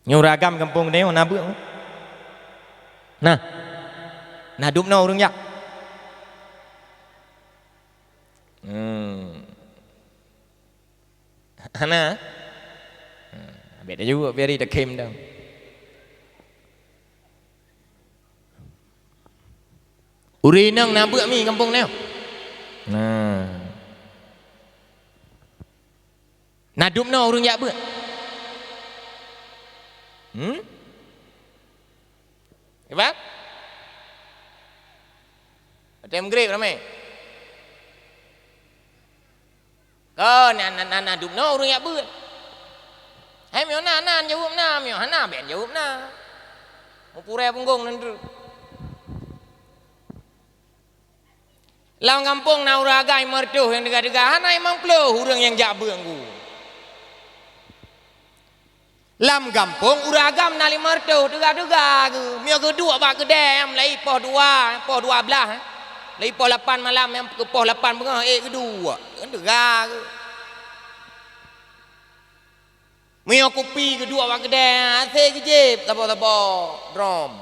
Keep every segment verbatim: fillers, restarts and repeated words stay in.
Nyoe ureueng agam gampông geutanyoe na beuet? Nah. Na dub noe ureueng jak? Hmm. Hana? Hmm. Bèk tajaweueb, biari takhém dong. Ureueng inong na beuet mi gampông nyoe? Nah. Na dub noe ureueng jak beuet? Hmm? Kiban? Watèe meugreb ramè. Kon na, na, na, na dub noe ureueng jak beuet. Hai, meunyoe na, na jaweueb na, meunyoe hana, bèk jaweueb na. Meupurèe punggong nan treuk. Lam gampông na ureueng agam limong reutôh nyang teuga-teuga, hana limong ploh ureueng nyang jak beuet ngon. Lam gampông ureueng agam na limong reutôh teuga-teuga geuh. Meunyoe geuduek bak keudè nyang mulai poh dua, poh dua blaih, eh. Mulai poh lapan malam nyang keu poh lapan beungoh ék geuduek. Kan teuga geuh. Meunyoe kupi geuduek bak keudè, hase geujieb saboh-saboh drom.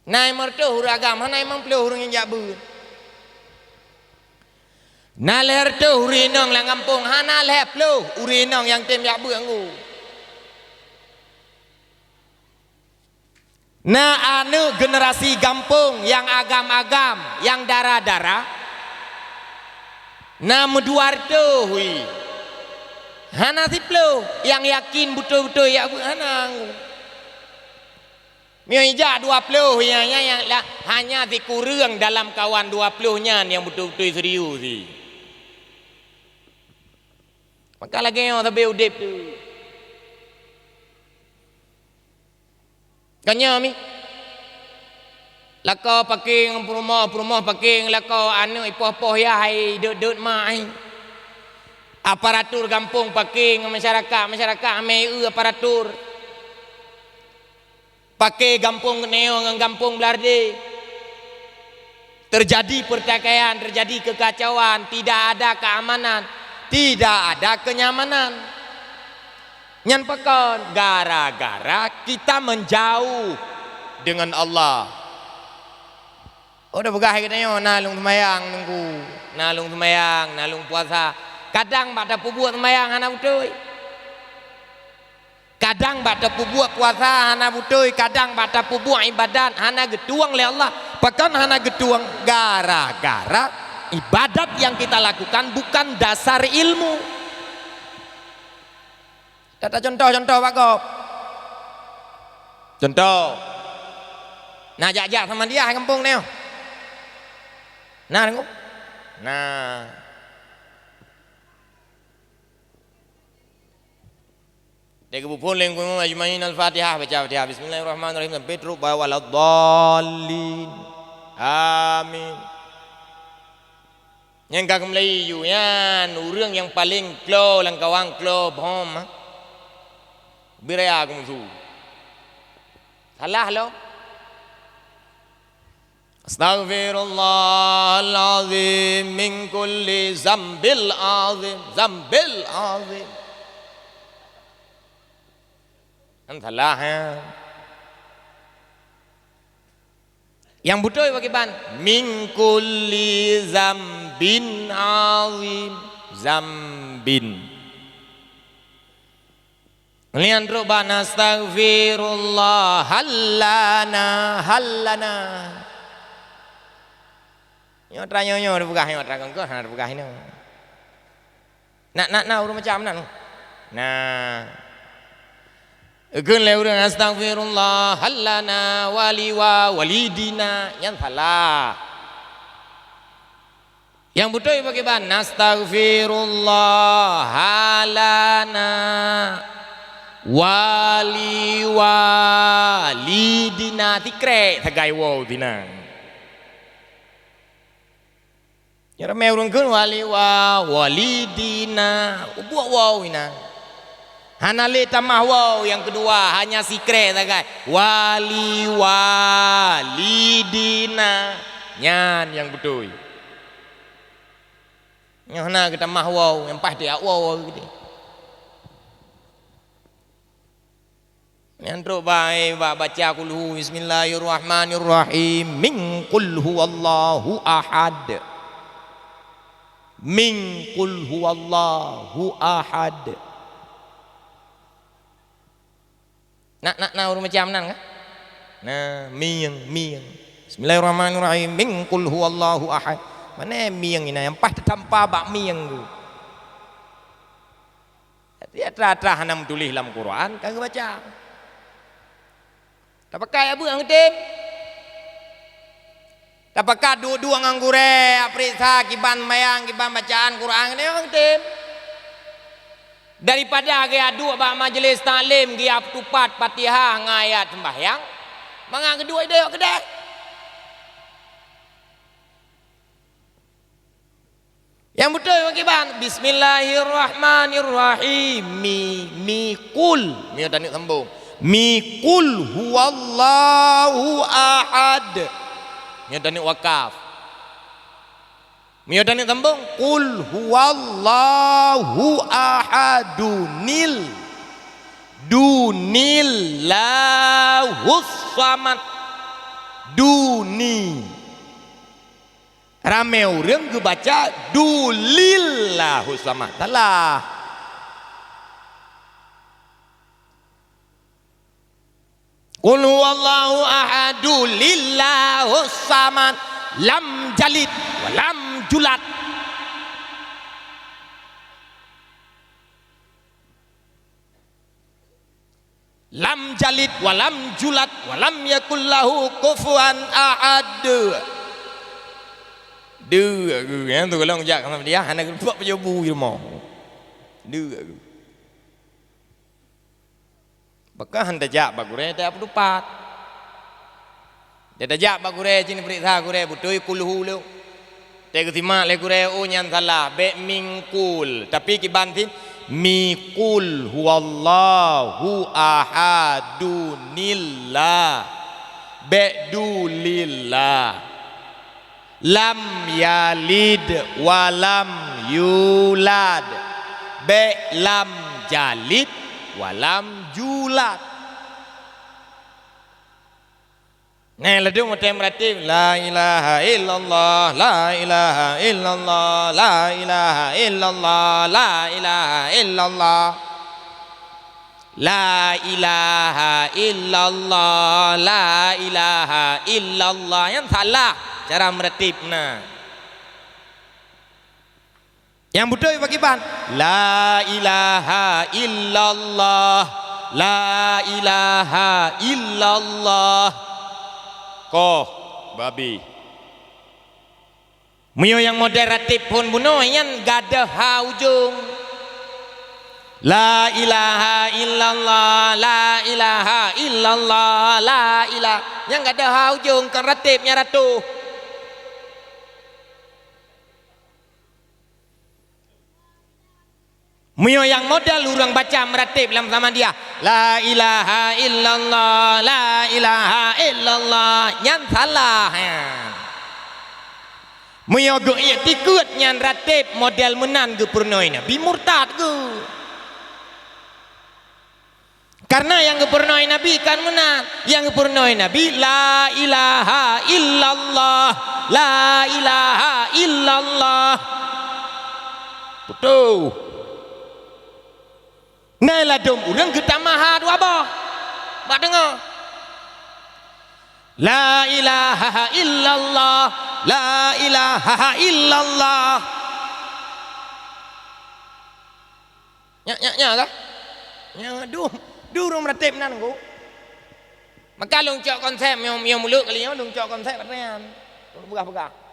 Na limong reutôh ureueng agam, hana limong ploh ureueng nyang jak beuet. Na lhèe reutôh ureueng inong lam gampông, hana lhèe ploh ureueng inong nyang tem jak beuet ngon. Na aneuk generasi gampông nyang agam-agam, nyang dara-dara, na meudua reutôh, wi. Hana siploh nyang yakin beutôi-beutôi jak beuet, hana. Meunyoe ijak dua ploh, nyan, nyan, nyan lah, hanya sikureueng dalam kawan dua ploh nyan nyang beutôi-beutôi serius, wi. Maka lagèe nyoe sabe udép tu. Ka nyoe mi. Lakoe paké ngon peurumoh, peurumoh paké ngon lakoe, aneuk ipoh-poh yah hai deuet-deuet mak hai. Aparatur gampông paké ngon masyarakat, masyarakat amé eu aparatur. Paké gampông geutanyoe ngon gampông Beulardé. Terjadi pertikaian, terjadi kekacauan, tidak ada keamanan, tidak ada kenyamanan. Nyan pakon? Gara-gara kita menjauh dengan Allah. Oh, tapeugah geutanyoe, na lôn seumayang, Teungku. Na lôn seumayang, na lôn puasa. Kadang bak tapeubuet seumayang hana beutôi. Kadang bak tapeubuet puasa hana beutôi, kadang bak tapeubuet ibadat hana geutueng lé Allah. Pakon hana geutueng? Gara-gara ibadat yang kita lakukan bukan dasar ilmu. Ata contoh-contoh bak gob. Contoh. Na jak-jak Samadiyah gampông nyoe? Na, Teungku? Na. Dai geupeuphon lé Teungku Imum ajmain Al-Fatihah, baca Fatihah, Bismillahirrahmanirrahim, sampai trok bak waladdallin. Amin. Nyang ka keumlai ju nyan ureueng nyang paleng klo lam kawang klo bhom, ha? Biraya keumusu. Salah lom. Astaghfirullahal azim min kulli zambil azim, zambil azim. Kan salah, ya. Nyang beutôi pakriban? Min kulli zambin azim, zambin. Nyan trok bak nastaghfirullah, hal lana, hal lana. Nyoe atra nyoe, nyoe tapeugah, nyoe atra kongkon, hana tapeugah inoe. Nak, nak, nak ureueng macam nan. Nah. Geukheun lé ureueng, "Astaghfirullah, hal lana, wa li wa walidina." Nyan salah. Nyang beutôi pakriban? "Nastaghfirullah, hal lana, wa li walidina." Sikrek sagai waw sinan. Nyan ramé ureueng kheun, "Wa li wa walidina." Buet waw inan. Hana lé tamah waw nyang keudua, hanya sikrek sagai. "Wa li walidina." Nyan nyang beutôi. Nyoe hana geutamah waw, nyang paih teuyak waw geude. Nyang trok ba-, eh, ba-, baca kulhu, bismillahirrahmanirrahim. Min qul huwallahu ahad. Min qul huwallahu ahad. Nak, nak, nak ureuëng macam nan kan? Nah, mieng, mieng. Bismillahirrahmanirrahim. Min qul huwallahu ahad. Mana mieng ina nyang paih teutampa bak mieng tu? Jadi, atra-atra hana meutuléh lam Quran, ka geubaca. Tapakat jak beuet nyang tem. Tapakat duek-duek ngon gurée, jak peuriksa kiban mayang, kiban bacaan Quran, keuneuk nyang tem. Daripada geuyak duek bak majeulis taklim, geuyak peutupat Fatihah ngon ayat seumbahyang, mangat geuduek ideh keudeh. Nyang beutôi bak kiban, bismillahirrahmanirrahim. Mi, mi qul. Miyueb taneuk sambong. Mi qul huwallahu ahad. Miyueb taneuk wakaf. Miyueb taneuk sambong. Qul huwallahu ahadunil. Dunillahus samad. Duni. Ramé ureuëng geubaca dulillahus samad. Salah. Qul huwallahu ahadulillahus samad. Lam jalid wa lam julad. Lam jalid wa lam julad wa lam yakul lahu kufuwan ahad. Deuh, nyang tu kalau jak sama dia, hana geupeubuet peue bu di rumoh. Deuh. Baka han tajak bak gurée, tajak peutupat. Tajak bak gurée, cit peuriksa gurée, beutôi kulhu lom. Teusimak lé gurée, oh nyan salah, bék mingkul. Tapi kiban cit, miqul huwallahu ahadunillah. Bék dulillah. Lam yalid wa lam yulad. Bék lam jalid wa lam julad. Nah, ladum watée meuratéb, la ilaha illallah, la ilaha illallah, la ilaha illallah, la ilaha illallah. La ilaha illallah, la ilaha illallah. Nyan salah cara meuratéb na. Nyang beutôi pakriban? La ilaha illallah, la ilaha illallah. Koh, babi. Meunyoe nyang model ratéb phon bunoe nyan gadôh ha ujong. La ilaha illallah, la ilaha illallah, la ila-, nyang gadôh ha ujong kon ratéb nyang ratoh. Meunyoe nyang model ureuëng baca meuratéb lam Samadiyah, la ilaha illallah, la ilaha illallah, nyan salah nyan. Meunyoe geuiktikeuet nyan ratéb model meunan geupeurunoe Nabi, murtad geuh. Karena nyang geupeurunoe Nabi kan meunan. Nyang geupeurunoe Nabi, la ilaha illallah, la ilaha illallah. Beutôi. Na ladum ureuëng geutamah dua boh. Bak deungoe. La ilaha illallah, la ilaha illallah. Nyak, nyak, nyak kah? Nyak, duh, duh ureuëng meuratéb nan ku. Maka lôn cok konsep, meunyoe, meunyoe mulod kali nyoe, lôn cok konsep ata nyan. Lôn peugah-peugah.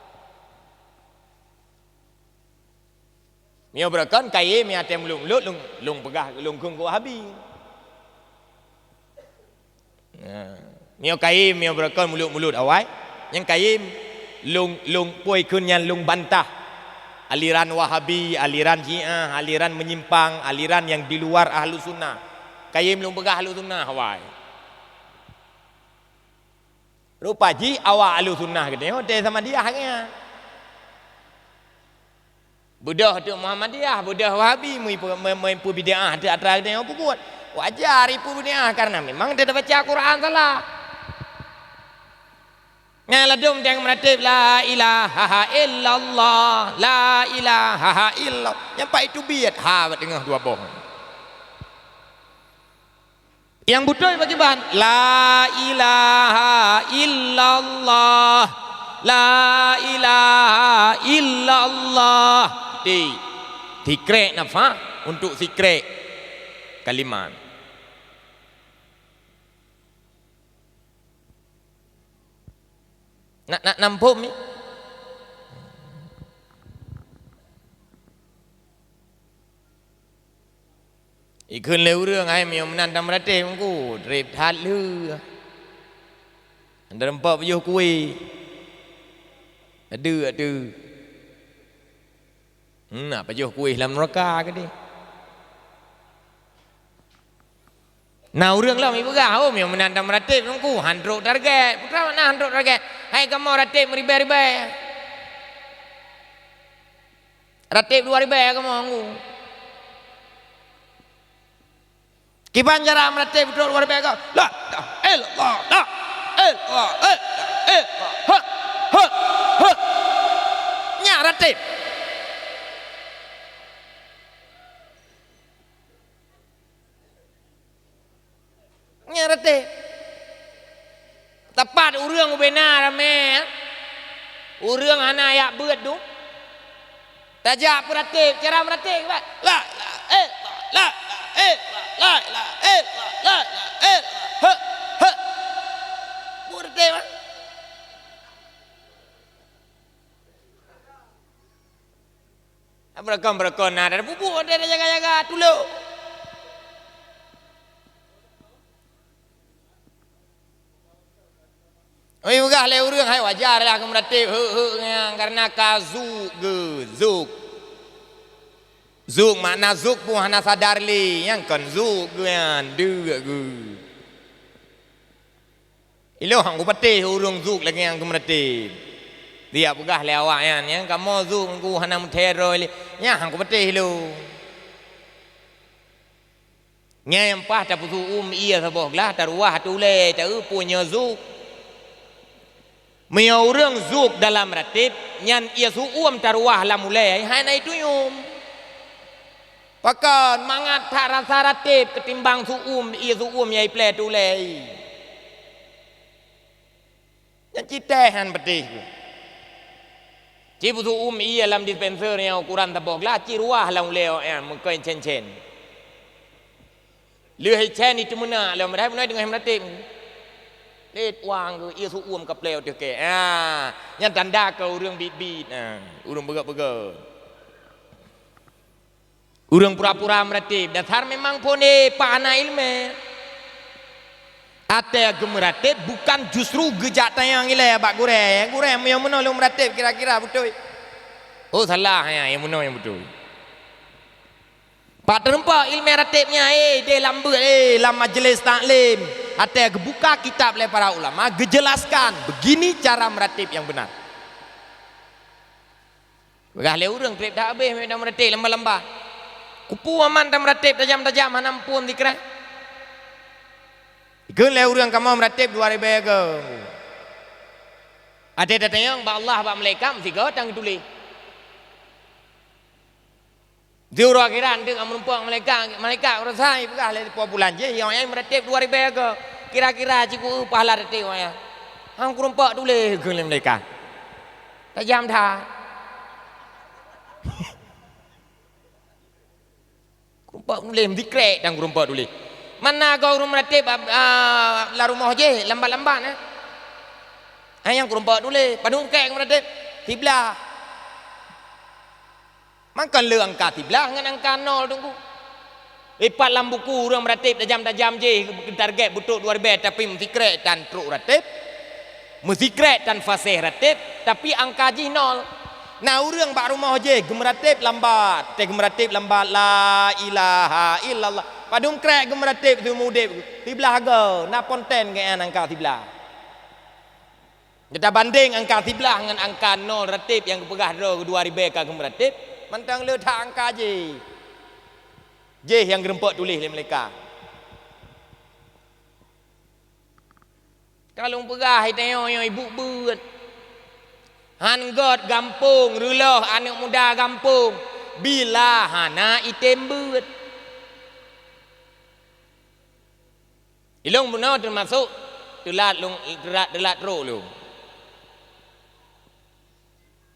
Meunyoe beureukan kayém nyang até mulod-mulod, lôn, lôn peugah, lôn kheun keu Wahabi. Nah, meunyoe kayém, meunyoe beureukan mulod-mulod awai, nyang kayém lôn, lôn pui kheun nyan lôn bantah. Aliran Wahabi, aliran Syiah, aliran menyimpang, aliran nyang di luar Ahlussunnah. Kayém lôn peugah Ahlussunnah awai. Rupa jih awak Ahlussunnah geutanyoe watée Samadiyah nyan. Beudôh teuk Muhammadiyah, beudôh Wahabi, meu-, meu-, meupeu bid'ah teuk atra geutanyoe peubuet. Wajar ipeu bid'ah, karena memang teubaca Quran salah. Nyan ladôm nyang meuratéb, "La ilaha illallah, la ilaha illallah." Nyang paih teubiet ha bak teungoh dua boh. Nyang beutôi pakriban, "La ilaha illallah, la ilaha illallah." Ti, sikrek nafah untuk sikrek kalimat. Nak, nak nampôm ni? Ikheun lé ureuëng, "Hai, meunyoe meunan tameuratéb Teungku, treb that lheueh. Hana teureumpok pajoh kueh. Adeuk ateueh." Hmm, na pajoh kueh lam neuraka keudeh. Na ureuëng lom ipeugah, "Oh, meunyoe meunan tameuratéb Teungku, han trok target." Peue makna han trok target? Hai kamoe ratéb meuribée-ribée. Ratéb dua ribée kamoe Teungku. Kiban cara meuratéb beutôi dua ribée ka? La ilaha illallah, la ilaha illallah, ha, ha, ha. Nyan ratéb. Nyan ratéb. Teumpat ureuëng ubena ramé, ureuëng hana jak beuet tu. Tajak peuratéb, cara meuratéb kiban? La ilaha illallah, la ilaha illallah, la ilaha illallah, la ilaha illallah. He, he. Peuratéb, ha? Beureukoh-beureukoh na, ada bubuk, ada jaga-jaga, tulok. Oi, peugah lé ureuëng, hai wajar lah keu meuratéb, heu-heu nyan, karena ka zuk geu, zuk. Zuk, makna zuk pun hana sadar lé, nyang kon zuk geu nyan, deuk geu. Ilôn han kupatéh ureuëng zuk lagée nyang keu meuratéb. Dia peugah lé awaknyan, nyang kamoe zuk Teungku hana meuthée droe lé, nyan han kupatéh ilôn. Nyan nyang paih tapeusu-uem ié saboh glah, taruwah ateueh ulée, taeu peue nyoe zuk. Meunyoe ureuëng zuk dalam ratéb, nyan ié su-uem taruwah lam ulée, hana itunyuem. Pakon mangat that rasa ratéb keutimbang su-uem, ié su-uem nyang iplée ateueh ulée. Nyan cit teuh han patéh. Ci peusu-uem ié lam dispenser nyang ukuran saboh glah, ci ruwah lam ulée awaknyan meukon cén-cén. Lheueh cén iteumeunak lom, padahai bunoe teungoh meuratéb. Lét wang geu ié su-uem ka plée ateueh kée. Ah, nyan tanda keu ureuëng biet-biet, ah, ureuëng beugét-beugét. Ureuëng pura-pura meuratéb, dasar memang phon, eh, pak hana iéleumé. Até geumeuratéb bukan justru geujak tanyong ilée bak gurée. Gurée, meunyoe meunoe lôn meuratéb kira-kira beutôi. Oh, salah, ya, nyang meunoe nyang beutôi. Pak teurumpok iéleumé ratéb nyan, eh, deh lam beuet, eh, lam majeulis taklim. Até geubuka kitab lé para ulama, geujelaskan, begini cara meuratéb nyang beuna. Peugah lé ureuëng treb that habéh meunan meuratéb lamba-lamba. Kupeue aman tameuratéb tajam-tajam hana muphom sikrek. Ikheun lé ureuëng kamoe meuratéb dua ribée go. Até tatanyong bak Allah bak malaikat meusigoe tan geutuléh. Di uroe akhirat deuek meurumpok malaikat, malaikat ureuëng sai peugah lé po pulan jih, nyang meuratéb dua ribée go. Kira-kira cikuk pahala ratéb nyan. Han kurumpok tuléh kheun lé malaikat. Tajam that. Kurumpok tuléh, meusikrek dan kurumpok tuléh. Mana goe ureuëng meuratéb, ah, lam rumoh jih, lambat-lambat, eh. Hai nyang kurumpok tuléh, padum krek meuratéb? Siblah. Mangkon le angka siblah ngon angka nol Teungku. Ipat lam buku ureuëng meuratéb tajam-tajam jih, target beutôi dua ribée, tapi meusikrek tan trok ratéb. Meusikrek tan faseh ratéb, tapi angka jih nol. Na ureuëng bak rumoh jih geumeuratéb lambat, teuh geumeuratéb lambat, la ilaha illallah. Padum krek geumeuratéb siumu udeb, siblah goe, na ponten geuh angka siblah. Geutabandeng angka siblah ngon angka nol ratéb nyang geupeugah droe dua ribée ka geumeuratéb, Mantong le that angka jih. Jih nyang geurumpok tuléh lé malaikat. Ka lôn peugah, tanyoe nyoe ibu beuet. Han göt gampông, reuloh aneuk muda gampông, bila hana item beuet. Ilôn bunoe teumasok teulat lôn, teulat, teulat trok lôn.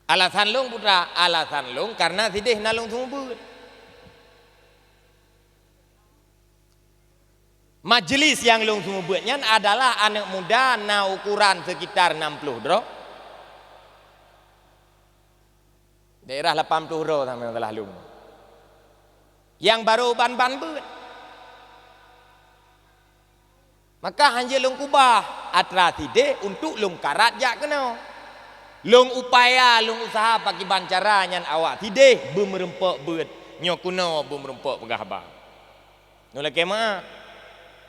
Alasan lôn peue teuma? Alasan lôn karena sideh na lôn seumeubeuet. Majelis nyang lôn seumeubeuet nyan adalah aneuk muda na ukuran sekitar enam puluh droe. Daerah lapan puluh droe sama salah lôn. Nyang barô ban-ban beuet. Maka hanjeuet lôn keubah atra sideh untuk lôn karat jak keunoe. Lôn upaya, lôn useuha pakriban cara nyan awak sideh beumeureumpok beuet, nyoe keunoe beumeureumpok peugah haba. Nyoe lakée meu'ah,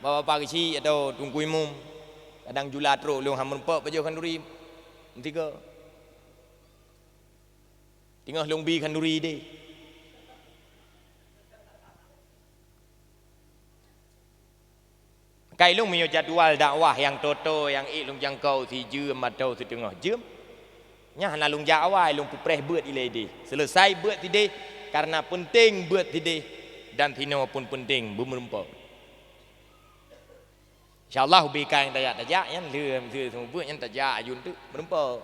bapak-bapak geuchik atawa teungku imum, kadang jula trok lôn han meureumpok pajoh khanduri meusigoe. Teungoh lôn bi khanduri deh. Kai lôn meunyoe jadwal dakwah nyang toe-toe nyang ék lôn jangkau sijeuem atau siteungoh jeuem, nyan hana lôn jak awai, lôn peupreh beuet ilée deh. Seuleusai beuet sideh, karena peunteng beuet sideh dan sinoe pun peunteng beumeureumpok. Insya Allah ubé ka nyang tajak-tajak nyan, lheueh seumeubeuet nyan tajak aju teuk meureumpok.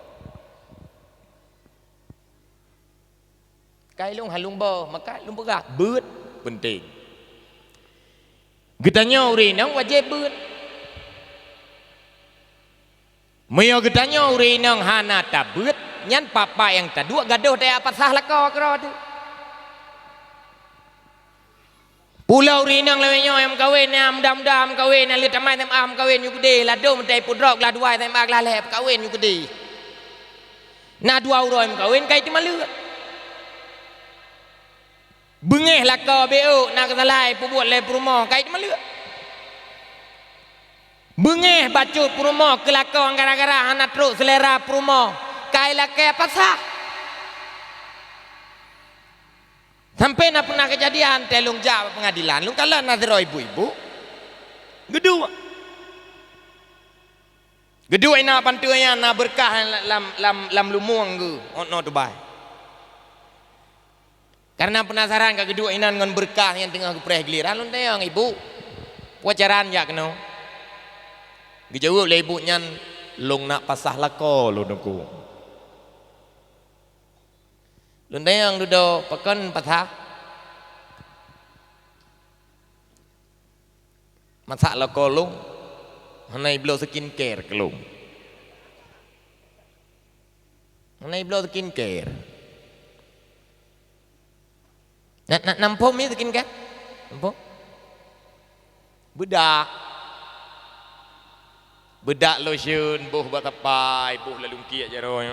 Kai lôn han lôn boh, maka lôn peugah beuet peunteng. Geutanyoe ureueng inong wajéb beuet. Meunyoe geutanyoe ureueng inong hana tabeuet, nyan papa nyang taduek gadôh tajak pasah lakoe keudroe teuh. Pula ureueng inong lawét nyoe nyang meukawen, nyang muda-muda meukawen, nyang le tamai S M A meukawen nyoe keudeh, ladôm meutai pudrop glah dua S M A glah lhée meukawen nyoe keudeh. Na dua uroe meukawen kai teumaleuek. Beungéh lakoe bék na keusalai peubuet lé peurumoh kai teumaleuek. Beungéh bacut peurumoh keu lakoe gara-gara hana trok seulera peurumoh kai lakée pasah. Sampai na peunah keujadian, teuh lôn jak bak peungadilan, lôn kalon na sidroe ibu-ibu geuduek. Geuduek inan pantoe nyan na beureukat lam, lam, lam lumueng geuh, ôt noe tubai. Karena peunasaran ka geuduek inan ngon beureukat nyang teungoh geupreh giliran, lôn tanyong, "Ibu, peue cara jak keunoe?" Geujaweueb lé ibu nyan, "Lôn nak pasah lakoe lôn, Teungku." Lôn tanyong dudoe, "Pakon pasah?" "Masak lakoe lôn, hana ibloe skincare keu lôn." "Hana ibloe skincare?" "Na, na, na muphom mi skincare?" "Muphom." "Beudak." Beudak lotion, boh bak sapai, boh lam lungkiek jaroe.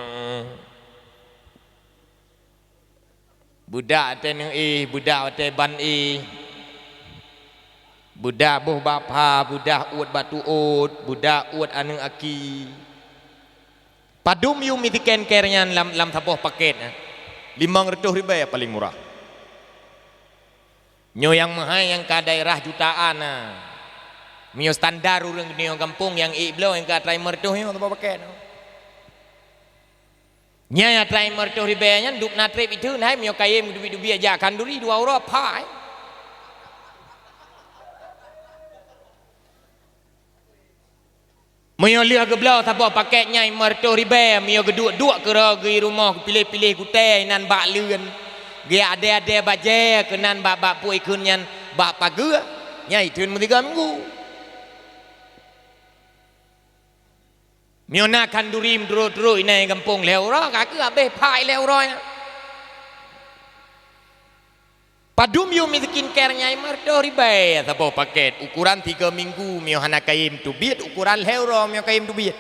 Beudak watée neuéh, beudak watée ban éh. Beudak boh bak pha, beudak uet bak tuôt, beudak uet aneuk aki. Padum yum skincare nyan lam, lam saboh paket, eh? Limong reutôh ribée paléng murah. Nyoe nyang meuhai nyang ka daerah jutaan na. Meunyoe standar ureuëng nyoe gampông nyang ék bloe nyang ka atra limong reutôh nyoe saboh paket. Nyan atra limong reutôh ribée nyan dub na treb itheun hai meunyoe kayém dubi-dubi jak khanduri dua uroe pha, eh. Meunyoe lheueh geubloe saboh paket nyan limong reutôh ribée, meunyoe geuduek-duek keudroe geuh rumoh, geupiléh-piléh gutée inan bak leuen, geuadée-adée bajée keunan bak, bak puet ikheun nyan bak pageue, nyan itheun meusigoe minggu. Meunyoe na khanduri meuturot-turot inan gampông lhée uroe, ka keuh habéh pha lhée uroe nyan. Padum yum skincare nyan limong reutôh ribée saboh paket, ukuran tiga minggu meunyoe hana kayém teubiet, ukuran lhée uroe meunyoe kayém teubiet.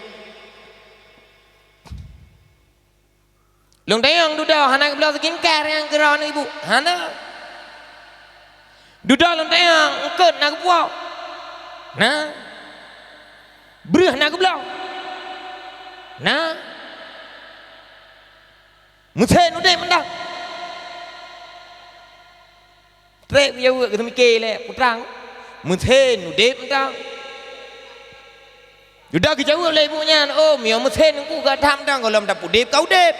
Lôn tanyong dudoe hana geubloe skincare nyang keudroe nyoe ibu? Hana. Dudoe lôn tanyong eungkôt na geupuwoe? Na. Breueh na geubloe? Na. Meusén udeb mantong? Trép geujaweueb, geuseumiké lé, putrang, meusen udeb mantong. Sudah geujaweueb lé ibu nyan, "Oh, meunyoe meusen Teungku ka that mantong, gohlom dap udeb ka udeb."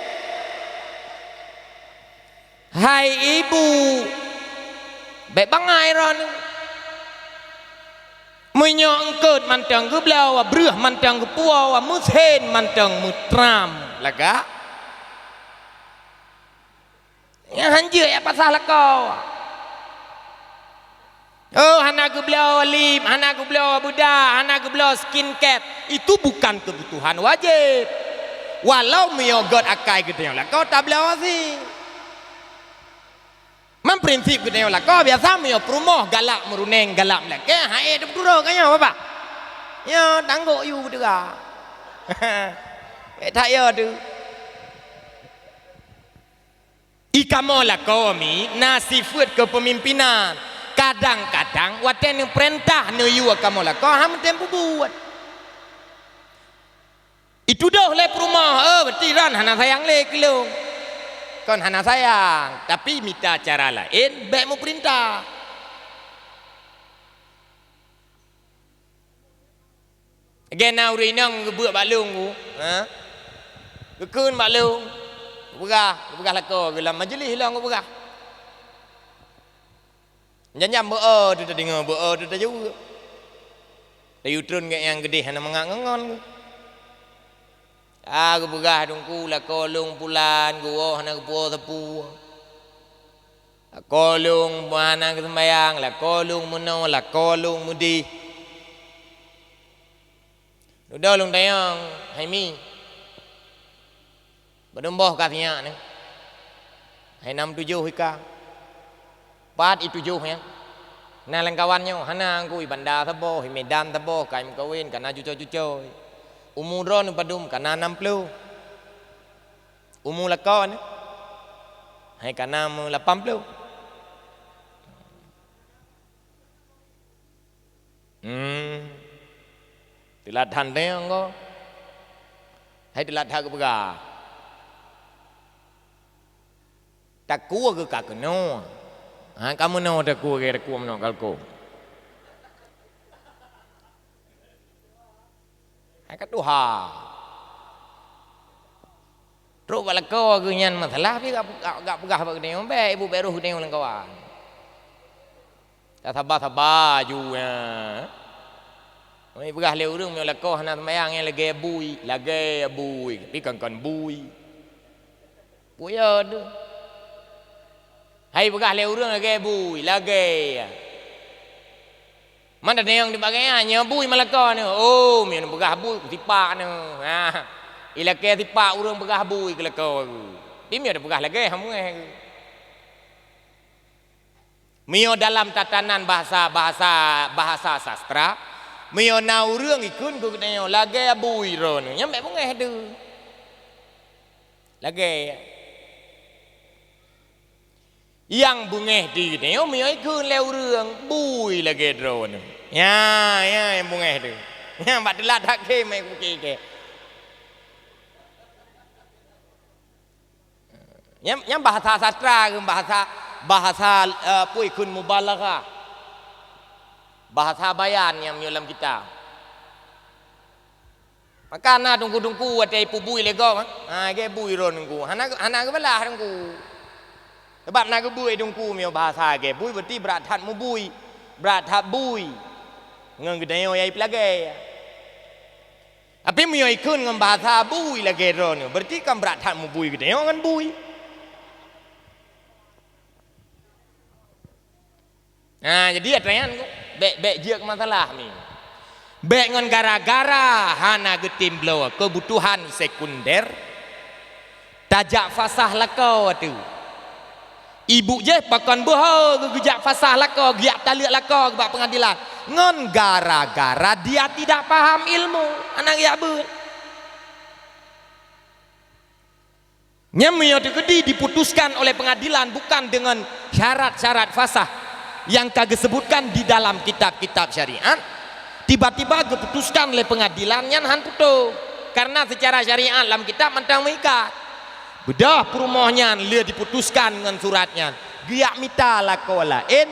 Hai ibu, bék bangai droeneuh. Meunyoe eungkot mantong geubloe, breueh mantong geupuwoe, meusen mantong meutram lagak, nyan han jeuet jak pasah lakoe. Oh, hana geubloe lip, hana geubloe bedak, hana geubloe skincare, itu bukan kebutuhan wajib. Walau meunyoe göt akai geutanyoe lakoe tabloe cit. Memang prinsip geutanyoe lakoe biasa meunyoe peurumoh galak meuruneng, galak meulakée, han ék teupeuduro ka nyoe, Bapak. Nyoe tanggok yue beuteuga. Ék that yo tu. I kamoe lakoe mi na sifeuet keupeumimpénan. Kadang-kadang watée neupeurintah neuyue kamoe lakoe han meutem peubuet. Itudôh lé peurumoh, "Oh, berarti droen hana sayang lé keu lôn." Kon hana sayang, tapi mita cara laén bék meupeurintah. Lagée na ureuëng inong geubeuet bak lôn ku, ha? Geukheun bak lôn, geupeugah, geupeugah lakoe geuh lam majeulih lôn geupeugah. Janjan beu-o teuh tadeungoe, beu-o teuh tajaweueb. Tayue tron gét nyang geudeh hana mangat ngon-ngon. Ah, geupeugah Teungku lakoe lôn pulan, geuwoe hana geupuwoe sapeue. Lakoe lôn hana geuseumbayang, lakoe lôn meunoe, lakoe lôn meudeh. Dudoe lôn tanyong, hai mi, padum boh ka sinyak nyoe? Hai nam tujoh ika. Pat i tujoh nyan? Na lam kawan nyoe, hana, Teungku, i Banda saboh, i Medan saboh, ka meukawen, ka na cucoe-cucoe. Umu droeneuh padum, ka na nam ploh. Umu lakoe nyoe? Hai ka na meulapan ploh. Hmm. Teulat that teuh nyoe ko. Hai teulat that geupeugah. Takue geuh ka keunoe. Ha, ka meunoe takue geuh, takue meunoe ka lakoe. Hai ka tuha. Trok bak lakoe geuh nyan masalah, pi gak, gak, gak peugah bak geutanyoe, bék ibu bék roh geutanyoe lam kawan. Tasaba-saba aju, ya. Meunyo peugah lé ureuëng meunyo lakoe hana seumayang nyan lagée bui, lagée bui, tapi kon-kon bui. Bui ya tu. Hai peugah lé ureuëng lagée bui, lagée. Man tanyong di bagai nyan, nyoe bui meulakoe nyoe. Oh, meunyo peugah bui, kusipak nyoe. Ha. Ilakée sipak ureuëng peugah bui keu lakoe geuh. Tapi meunyo tapeugah lagée, han beungéh geuh. Meunyoe dalam tatanan bahasa, bahasa, bahasa sastra, meunyoe na ureuëng ikheun keu geutanyoe lagée bui droeneuh, nyan bék beungéh teuh. Lagée nyang beungéh teuh geutanyoe meunyoe ikheun lé ureuëng bui lagée droeneuh. Nyan, nyan nyang beungéh teuh. Nyan bak teulat that khem, mai kupiké. Nyan, nyan bahasa sastra, bahasa, bahasa, eh, peue kheun mubalaghah. Bahasa bayan nyang meunyoe lam kitab. Maka na teungku-teungku watée ipeubui lé gob, ha, lagée bui droe teungku. Hana, hana geubalah teungku. Sabab na geubui teungku meunyoe bahasa lagée bui, berarti brat that mubui, brat that bui. Ngon geutanyoe nyang ipeulagée. Tapi meunyoe ikheun ngon bahasa bui lagée droeneuh, berarti kan brat that mubui geutanyoe ngon bui. Nah, jadi atra nyan bék, bék jeuet keu masalah ni. Bék ngon gara-gara hana geutem bloe keubutuhan sekunder, tajak fasah lakoe teuh. Ibu jih pakon beuhe geujak fasah lakoe, geujak taleuek lakoe bak peungadilan ngon gara-gara dia tidak paham ilmu. Hana geujak beuet. Nyan meunyoe teukeudi diputuskan oleh pengadilan bukan dengan syarat-syarat fasah yang ka geusebutkan di dalam kitab-kitab syariat, tiba-tiba geuputuskan lé pengadilan nyan han putôh. Karena secara syariat lam kitab mantong meuikat. Beudôh peurumoh nyan lheueh diputuskan ngon surat nyan, geujak mita lakoe laén,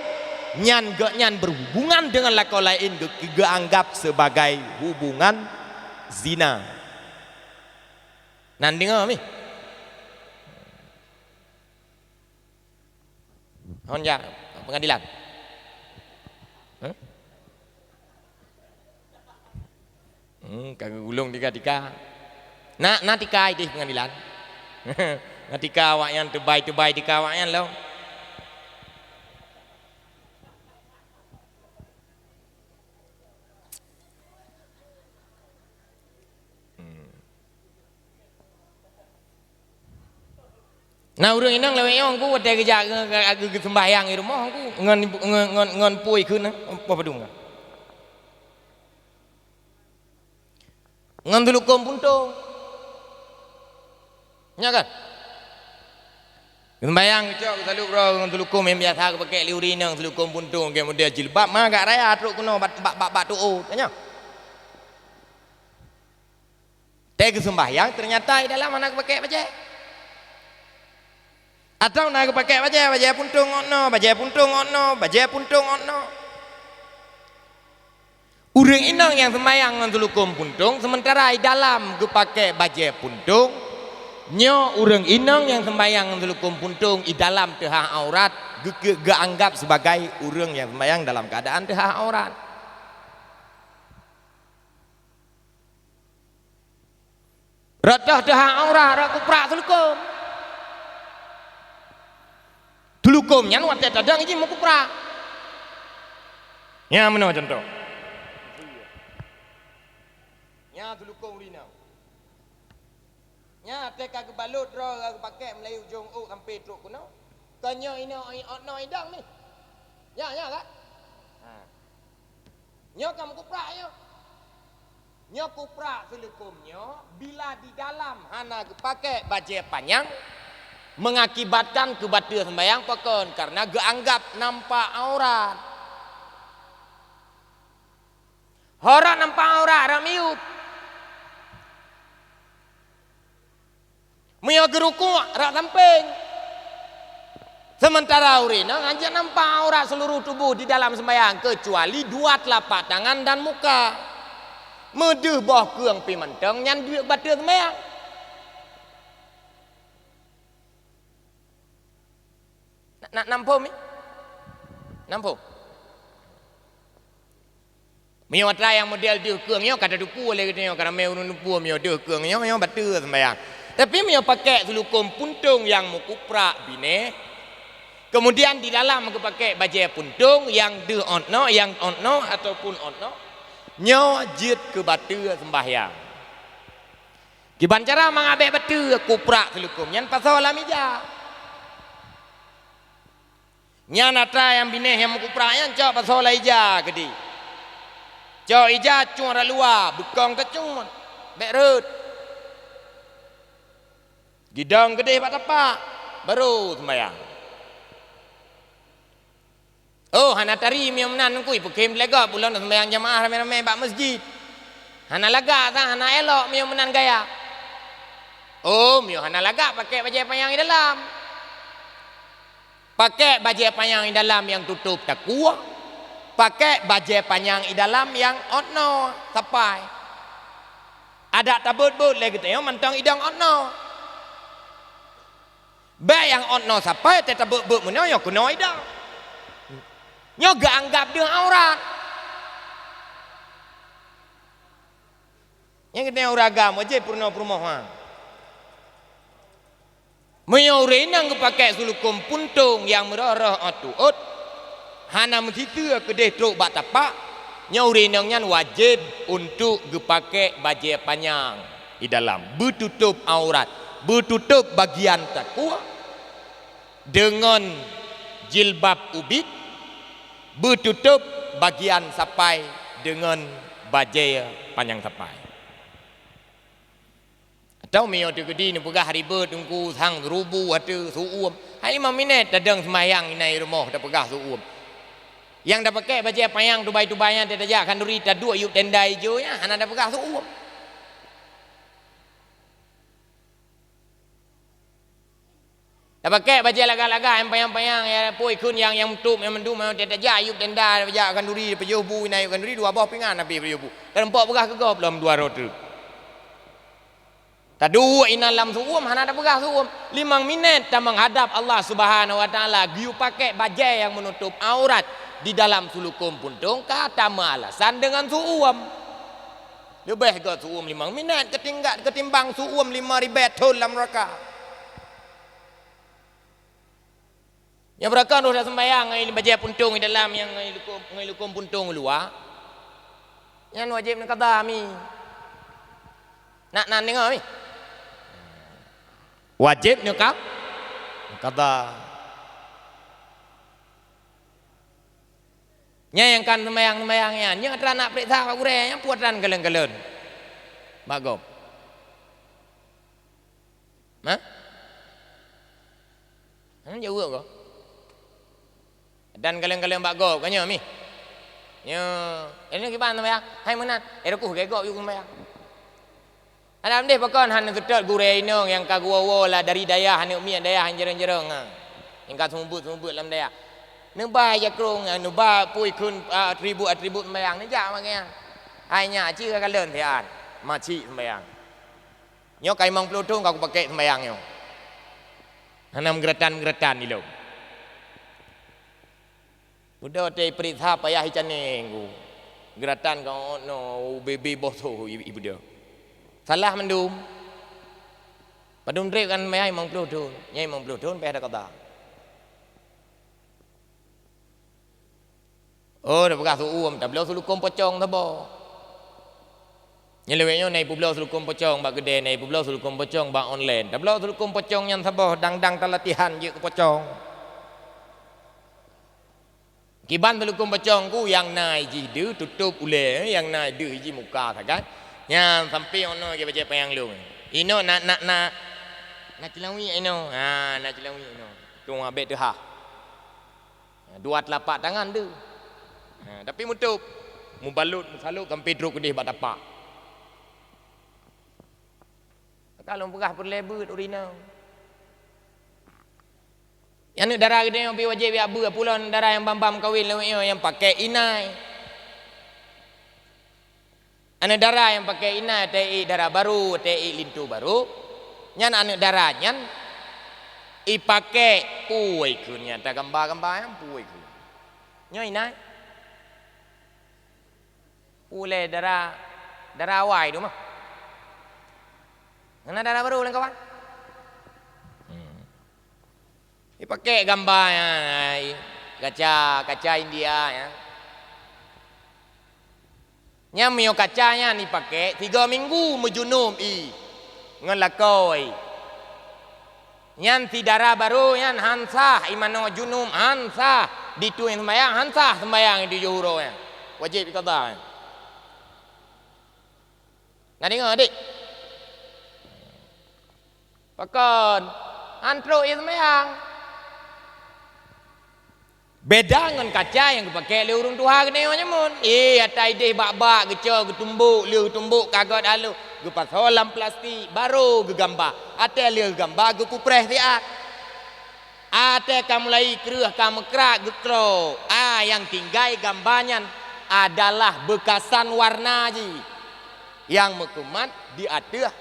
nyan gobnyan berhubungan deungon lakoe laén geu-, geuanggap sebagai hubungan zina. Nan deungoe mih. Hon jak pengadilan. Hah? Hmm, ka geugulong tika-tika. Na, na tika idéh pengadilan. Na tika awaknyan, teubai-teubai tika awaknyan lom. Hmm. Na ureuëng inong lawét nyoe, Teungku, watée geujak nge-, nge-, geu-, geuseumbahyang di rumoh, Teungku, ngon, ngon, ngon, ngon pui kheun, eh, poh padum ka. Ngon seulukôm puntông. Nyo kan? Geuseumbahyang geucok geusaleueb droe ngon seulukôm nyang biasa geupakék lé ureuëng inong, seulukôm puntông, kemudian jilbab ma agak raya trok keunoe bak, bak, bak, bak tuôt, nyo. Watée geuseumbahyang, teunyata di dalam hana geupakék bajée. Atawa na geupakék bajée, bajée puntông ot noe, bajée puntông ot noe, bajée puntông ot noe. Ureuëng inong nyang seumbahyang ngon seulukôm puntông, seumeuntara di dalam geupakék bajée puntông, nyoe ureuëng inong nyang seumbahyang ngon seulukôm puntông di dalam teuhah aurat geu-, geu-, geuanggap sebagai ureuëng nyang seumbahyang dalam keuadaan teuhah aurat. Rot toh teuhah aurat, rot kuprak seulukôm. Seulukôm nyan watée tadong jih meukuprak. Nyan meunoe cuntoh. Nyan seulukôm ureuëng inong. Nyan watée ka geubalot droe, geupakék meulayeue ujong ôk sampoe trok keunoe. Kon nyoe inoe, ot noe idong nih. Nyan, nyan kan? Ha. Nyoe ka meukuprak nyoe. Nyoe kuprak seulukôm nyoe, bila di dalam hana geupakék bajée panyang, mengakibatkan keubateue seumbahyang pakon, karena geuanggap nampak aurat. Ho rot nampak aurat, rot miyueb. Meunyoe geurukuk, rot sampéng. Seumeuntara ureuëng inong hanjeuet nampak aurat seuluruh tuboh di dalam seumbahyang, keucuali dua teulapak tangan dan muka. Meudeuh boh keueng pih mantong nyan jeuet bateue seumbahyang. Na, na, na muphom, eh? Na muphom? Meunyoe atra nyang model deuh keueng nyoe ka tateupeue lé geutanyoe, ka ramé ureuëng teupeue meunyoe deuh keueng nyoe, nyoe bateue seumbahyang. Tapi meunyoe pakék seulukôm puntông nyang meukuprak binéh, kemudian di dalam geupakék bajée puntông nyang deuh ot noe, nyang ot noe ataupun ot noe, nyoe jeuet keu bateue seumbahyang. Kiban cara mangat bék bateue, kuprak seulukôm nyan pasoe lam ija. Nyan atra nyang binéh nyang meukuprak nyan cok pasoe lam ija keudeh. Cok ija cuet rot luwa, beukong teucuet, bék rhot. Gidong keudeh bak tapak, barô seumbahyang. Oh, hana tari meunyoe meunan, Teungku, peukhem lé gob ulôn seumbahyang jamaah ramé-ramé bak meuseujid. Hana lagak, sang hana elok meunyoe meunan gaya. Oh, meunyoe hana lagak, pakék bajée panyang di dalam. Pakék bajée panyang di dalam nyang tutôb takue, pakék bajée panyang di dalam nyang ot noe sapai. Adak tabeuet-beuet lé geutanyoe mantong idong ot noe. Bék nyang ot noe sapai, teutabeuet-beuet meunoe nyoe keunoe idong. Nyoe geuanggap deuh aurat. Nyang keuneuk ureuëng agam wajéb peurunoe peurumoh, ha. Meunyoe ureuëng inong geupakék seulukôm puntông nyang meurôh-rôh ot tuôt, hana meusiseue keudeh trok bak tapak, nyoe ureuëng inong nyan wajéb untuk geupakék bajée panyang di dalam, beututôb aurat, beututôb bagian takue deungon jilbab ubit, beututôb bagian sapai deungon bajée panyang sapai. Atawa meunyoe teukeudi neupeugah ribet Teungku, sang geurubu ateueh su-uem. Hai limong minét tadong seumayang inan i rumoh tapeugah su-uem. Nyang tapakék bajée panyang tubai-tubai nyan tajak khanduri, taduek yueb tenda ijo nyan hana tapeugah su-uem. Tapakèk bajèe lagak-lagak, nyang panyang-panyang, ya, pui kheun nyang, nyang meutup, nyang mandum, nyang tajak, yup tenda, tajak khanduri, pajoh bu, na yup khanduri, dua boh pingan habéh pajoh bu. Tareumpok peugah keu gob lom dua droe treuk. Taduek inan lam su'uem, hana tapeugah su'uem. Limong minèt tameunghadap Allah Subhanahu wa Taala, geuyue pakèk bajèe nyang meunutup aurat di dalam sulukon puntông, ka tameualasan deungon su'uem. Leubeh göt su'uem limong minèt keutingga-, ketimbang su'uem limong ribèe thôn lam neuraka. Nyang beurakan roh dak seumbahyang ngon bajèe puntông di dalam, nyang ngon lukon, ngon lukon puntông u luwa, nyan wajéb neuqadha mi. Nak nan deungö mi? Wajéb neuqa-, neuqadha. Nyan nyang kan seumbahyang-seumbahyang nyan, nyoe atra nak peuriksa bak gurèe, nyan peue atra kalon-kalon bak gob? Hah? Hana jaweueb kah? Dan kalon-kalon bak gob, ka nyoe mi. Nyoe, ini kiban seumbahyang. Hai meunan, eh, reukuh gèe gob yue seumbahyang. Alam deh pakon hana seutôt gurèe inong nyang ka geuwoe-woe lah dari dayah aneuk miet dayah nyang jareueng-jareueng, ha. Nyang ka seumeubeuet-seumeubeuet lam dayah. Neuba jakrong, ha, neuba pui kheun, ah, atribut-atribut seumbahyang, neujak bak gobnyan. Hai nyak, ci ka kalon siat. Macik seumbahyang. Nyoe ka limong ploh thôn ka kupakèk seumbahyang nyoe. Hana meugeuratan-meugeuratan ilôn. Beudôh teuh ipeuriksa payah icaneng ku. Geuratan ka ot noe, ubé-bé boh soe i-, ibeudôh. Salah mandum. Padum trép kan meuhai limong ploh thôn. Nyan limong ploh thôn payah taqadha. Oh, tapeugah su'uem, tabloe sulukon pocong saboh. Nyan lawét nyoe na ipeubloe sulukon pocong bak keudè, na ipeubloe sulukon pocong bak online. Tabloe sulukon pocong nyan saboh, dang-dang talatihan jeuet keu pocong. Kiban sulukon pocong ku nyang na jih deuh tutôp ulèe, nyang na deuh jih muka sagai. Nyan sampé inoe geuh bajèe panyang lôn. Inoe na, na, na, na ceulaweuek inoe. Ha, na ceulaweuek inoe. Tueng abéh teuhah. Dua teulapak tangan deuh. Ha, tapi meutup. Mubalot, musalot sampé trok keudeh bak tapak. Ka lôn peugah peureulèe beuet ureueng inong. Aneuk dara geutanyoe pih wajéb jak beuet, peue lom aneuk dara nyang bam-bam kawen lawét nyoe nyang pakèk inai. Aneuk dara nyang pakèk inai, watèe ék dara barô, watèe ék linto barô, nyan aneuk dara nyan ipakèk, peue kheun nyan, ta gamba-gamba nyan peue kheun. Nyoe inai. Ulèe dara, dara awai tu mah. Hana dara barô lam kawan. Hmm. Ipakèk gamba nyan, ai, kaca, kaca India nyan. Nyan meunyoe kaca nyan ipakèk tiga minggu meujunub ie ngon lakoe. Nyan si dara barô nyan han sah, imanoe junub han sah, ditueng seumbahyang han sah seumbahyang di tujoh uroe nyan. Wajéb iqadha nyan. Na deungö, adik? Pakon? Han trok ie seumbahyang. Beda ngon kaca nyang geupakèk lé ureueng tuha geutanyoe nyoe meunan. Eh, ata idéh bak-bak geucok, geutumbok, lheueh geutumbok ka göt haloh, geupasoe lam plastik, barô geugamba. Watèe lheueh geugamba geupeupreh siat. Watèe ka mulai kreueh ka meukrak geukrok. Ah, nyang tinggai gamba nyan adalah beukasan warna jih nyang meukumat di ateueh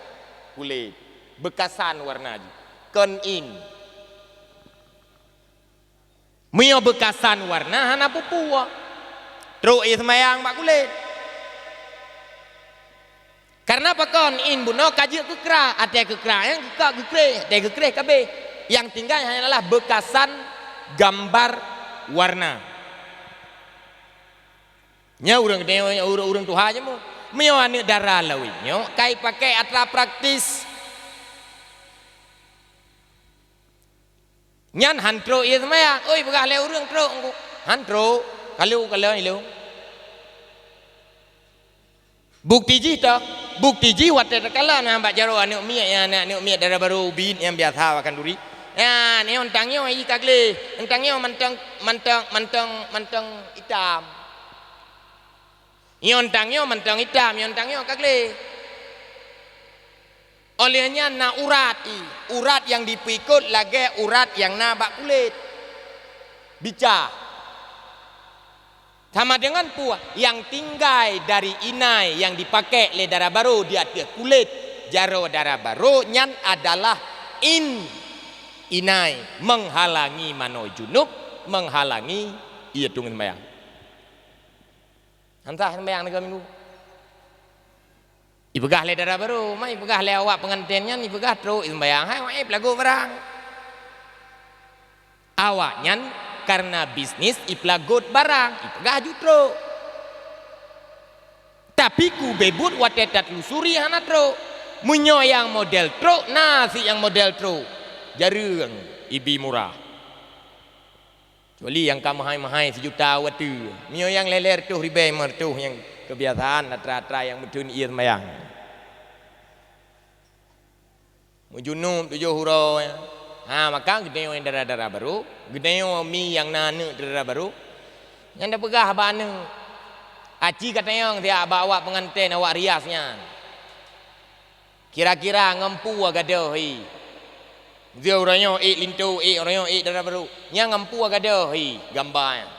kulét. Beukasan warna jih. Kon in. Meunyoe beukasan warna hana peue-peue, trok ie seumbahyang bak kulét. Kareuna pakon, in bunoe ka jeuet keu krak, watèe keu krak nyan geukok geukreh, watèe geukreh ka abéh. Nyang tinggai hanyalah beukasan gambar warna. Nyoe ureueng, ureueng, ureueng tuha nyoe meuh. Meunyoe aneuk dara lawét nyoe ka ipakèk atra praktis. Nyan han trok ie seumbahyang. Oi, peugah lé ureueng trok. Han trok. Ka lheueh, ka lheueh ilôn. Bukti jih toh, bukti jih watèe takalon nyan bak jaroe aneuk miet nyan, aneuk miet dara barô ubit nyang biasa bak khanduri. Nyan, nyoe euntang nyoe jih ka gleh. Euntang nyoe mantong, mantong, mantong, mantong itam. Nyoe euntang nyoe mantong itam, nyoe euntang nyoe ka gleh. Óh lheueh nyan na urat, i, urat nyang jipeuikot lagée urat nyang na bak kulét. Bica. Sama deungon peue nyang tinggai dari inai nyang jipakék lé dara barô di ateueh kulét jaroe dara barô nyan adalah in, inai, menghalangi manoe junub, menghalangi ie teungeut seumayang. Han sah seumayang tiga minggu. Ipeugah lé dara barô, ma ipeugah lé awak peunganten nyan, ipeugah trok seumayang, hai awak, eh, peulagot barang. Awaknyan karena bisnis ipeulagot barang, ipeugah ju trok. Tapi kubé buet watée tatulusuri hana trok. Meunyoe nyang model trok, na sit nyang model trok. Jareueng ibi murah. Kecuali nyang ka meuhai-meuhai sijuta watée. Meunyoe nyang lhée-lhée reutôh ribée, lima reutôh nyang keubiasaan atra-atra nyang meuteun ie seumayang. Meujunub tujoh uroe. Ha, maka geutanyoe dara-dara barô, geutanyoe mi nyang na aneuëk dara barô, nyan tapeugah bak aneuëk, aci ka tanyong siat bak awak peunganten, awak rias nyan. Kira-kira ngon peue gadôh hi? Zieu uroe nyoe ék linto, ék uroe nyoe ék dara barô. Nyan ngon peue gadôh hi gamba nyan?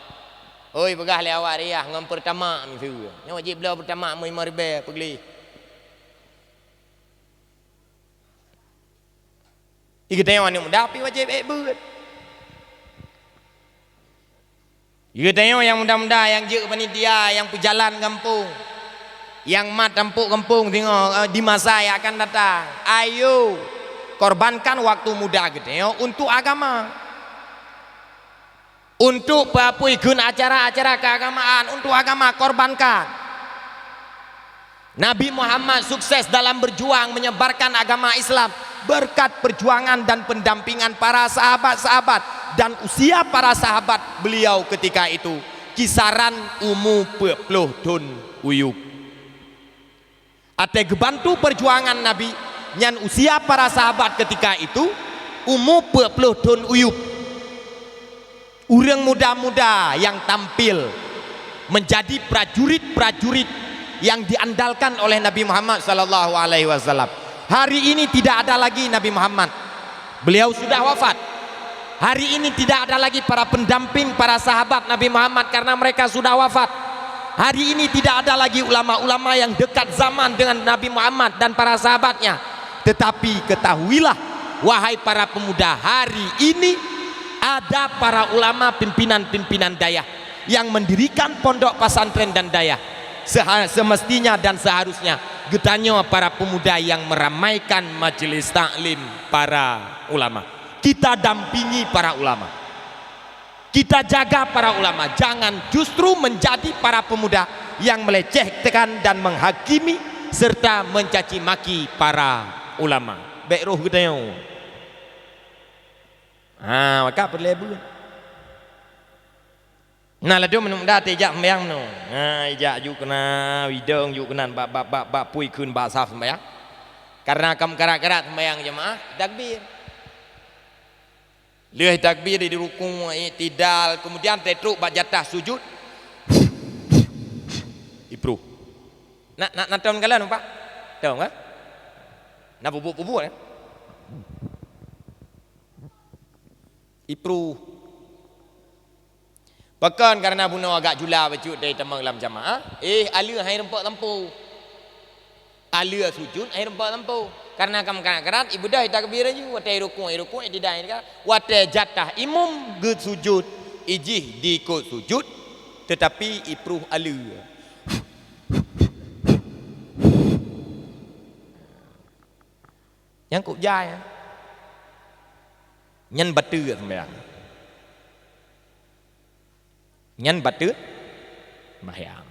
Hôi, peugah lé awak rias ngon Pertamax miseue. Nyoe wajéb bloe Pertamax meulima ribée peugleh. Di geutanyoe aneuëk muda pih wajéb ék beuet. Geutanyoe nyang muda-muda nyang jeuet panitia, nyang peujalan gampông, nyang mat tampok gampông singoh, eh, di masa yang akan datang. Ayo, korbankan waktu muda geutanyoe untuk agama. Untuk peue-peue kheun acara-acara keagamaan, untuk agama korbankan. Nabi Muhammad sukses dalam berjuang menyebarkan agama Islam berkat perjuangan dan pendampingan para sahabat-sahabat dan usia para sahabat beliau ketika itu kisaran umu peuet ploh thon uyueb. Watée geubantu perjuangan Nabi, nyan usia para sahabat ketika itu umu peuet ploh thon uyueb. Ureuëng muda-muda yang tampil menjadi prajurit-prajurit yang diandalkan oleh Nabi Muhammad sallallahu alaihi wasallam. Hari ini tidak ada lagi Nabi Muhammad. Beliau sudah wafat. Hari ini tidak ada lagi para pendamping, para sahabat Nabi Muhammad karena mereka sudah wafat. Hari ini tidak ada lagi ulama-ulama yang dekat zaman dengan Nabi Muhammad dan para sahabatnya. Tetapi ketahuilah, wahai para pemuda, hari ini ada para ulama pimpinan-pimpinan dayah yang mendirikan pondok pesantren dan dayah. Seha-, semestinya dan seharusnya geutanyoe para pemuda yang meramaikan majelis taklim para ulama. Kita dampingi para ulama. Kita jaga para ulama, jangan justru menjadi para pemuda yang melecehkan dan menghakimi serta mencaci maki para ulama. Bék roh geutanyoe. Ha, maka peureulée beuet. Na ladôm aneuk muda teuh ijak seumayang meunoe. Ha, ijak ju keunan, idong ju keunan bak, bak, bak, bak pui kheun bak saf seumayang. Karena ka meukarat-karat seumayang jeumaáh, takbir. Lheueh takbir di rukuk, i'tidal, kemudian teutrok bak jatah sujud. Ipruh. Na, na, na tom kalon, Pak? Tom, kan? Na bubuk-bubuk, kan? Ipruh. Pakon, karena bunoe agak jula bacut dari tamong lam jamaah, eh, aleuh hai rumpok tampu. Aleuh sujud hai rumpok tampu. Karena ka meukarat-karat, ibeudôh itakbir laju, watée irukuk, irukuk, itidal, itidal. Watée jatah imum geusujud, ijih diikot sujud, tetapi ipruh aleuh. Nyang kok jai, nyan bateue seumayang. Nyan bateue seumayang.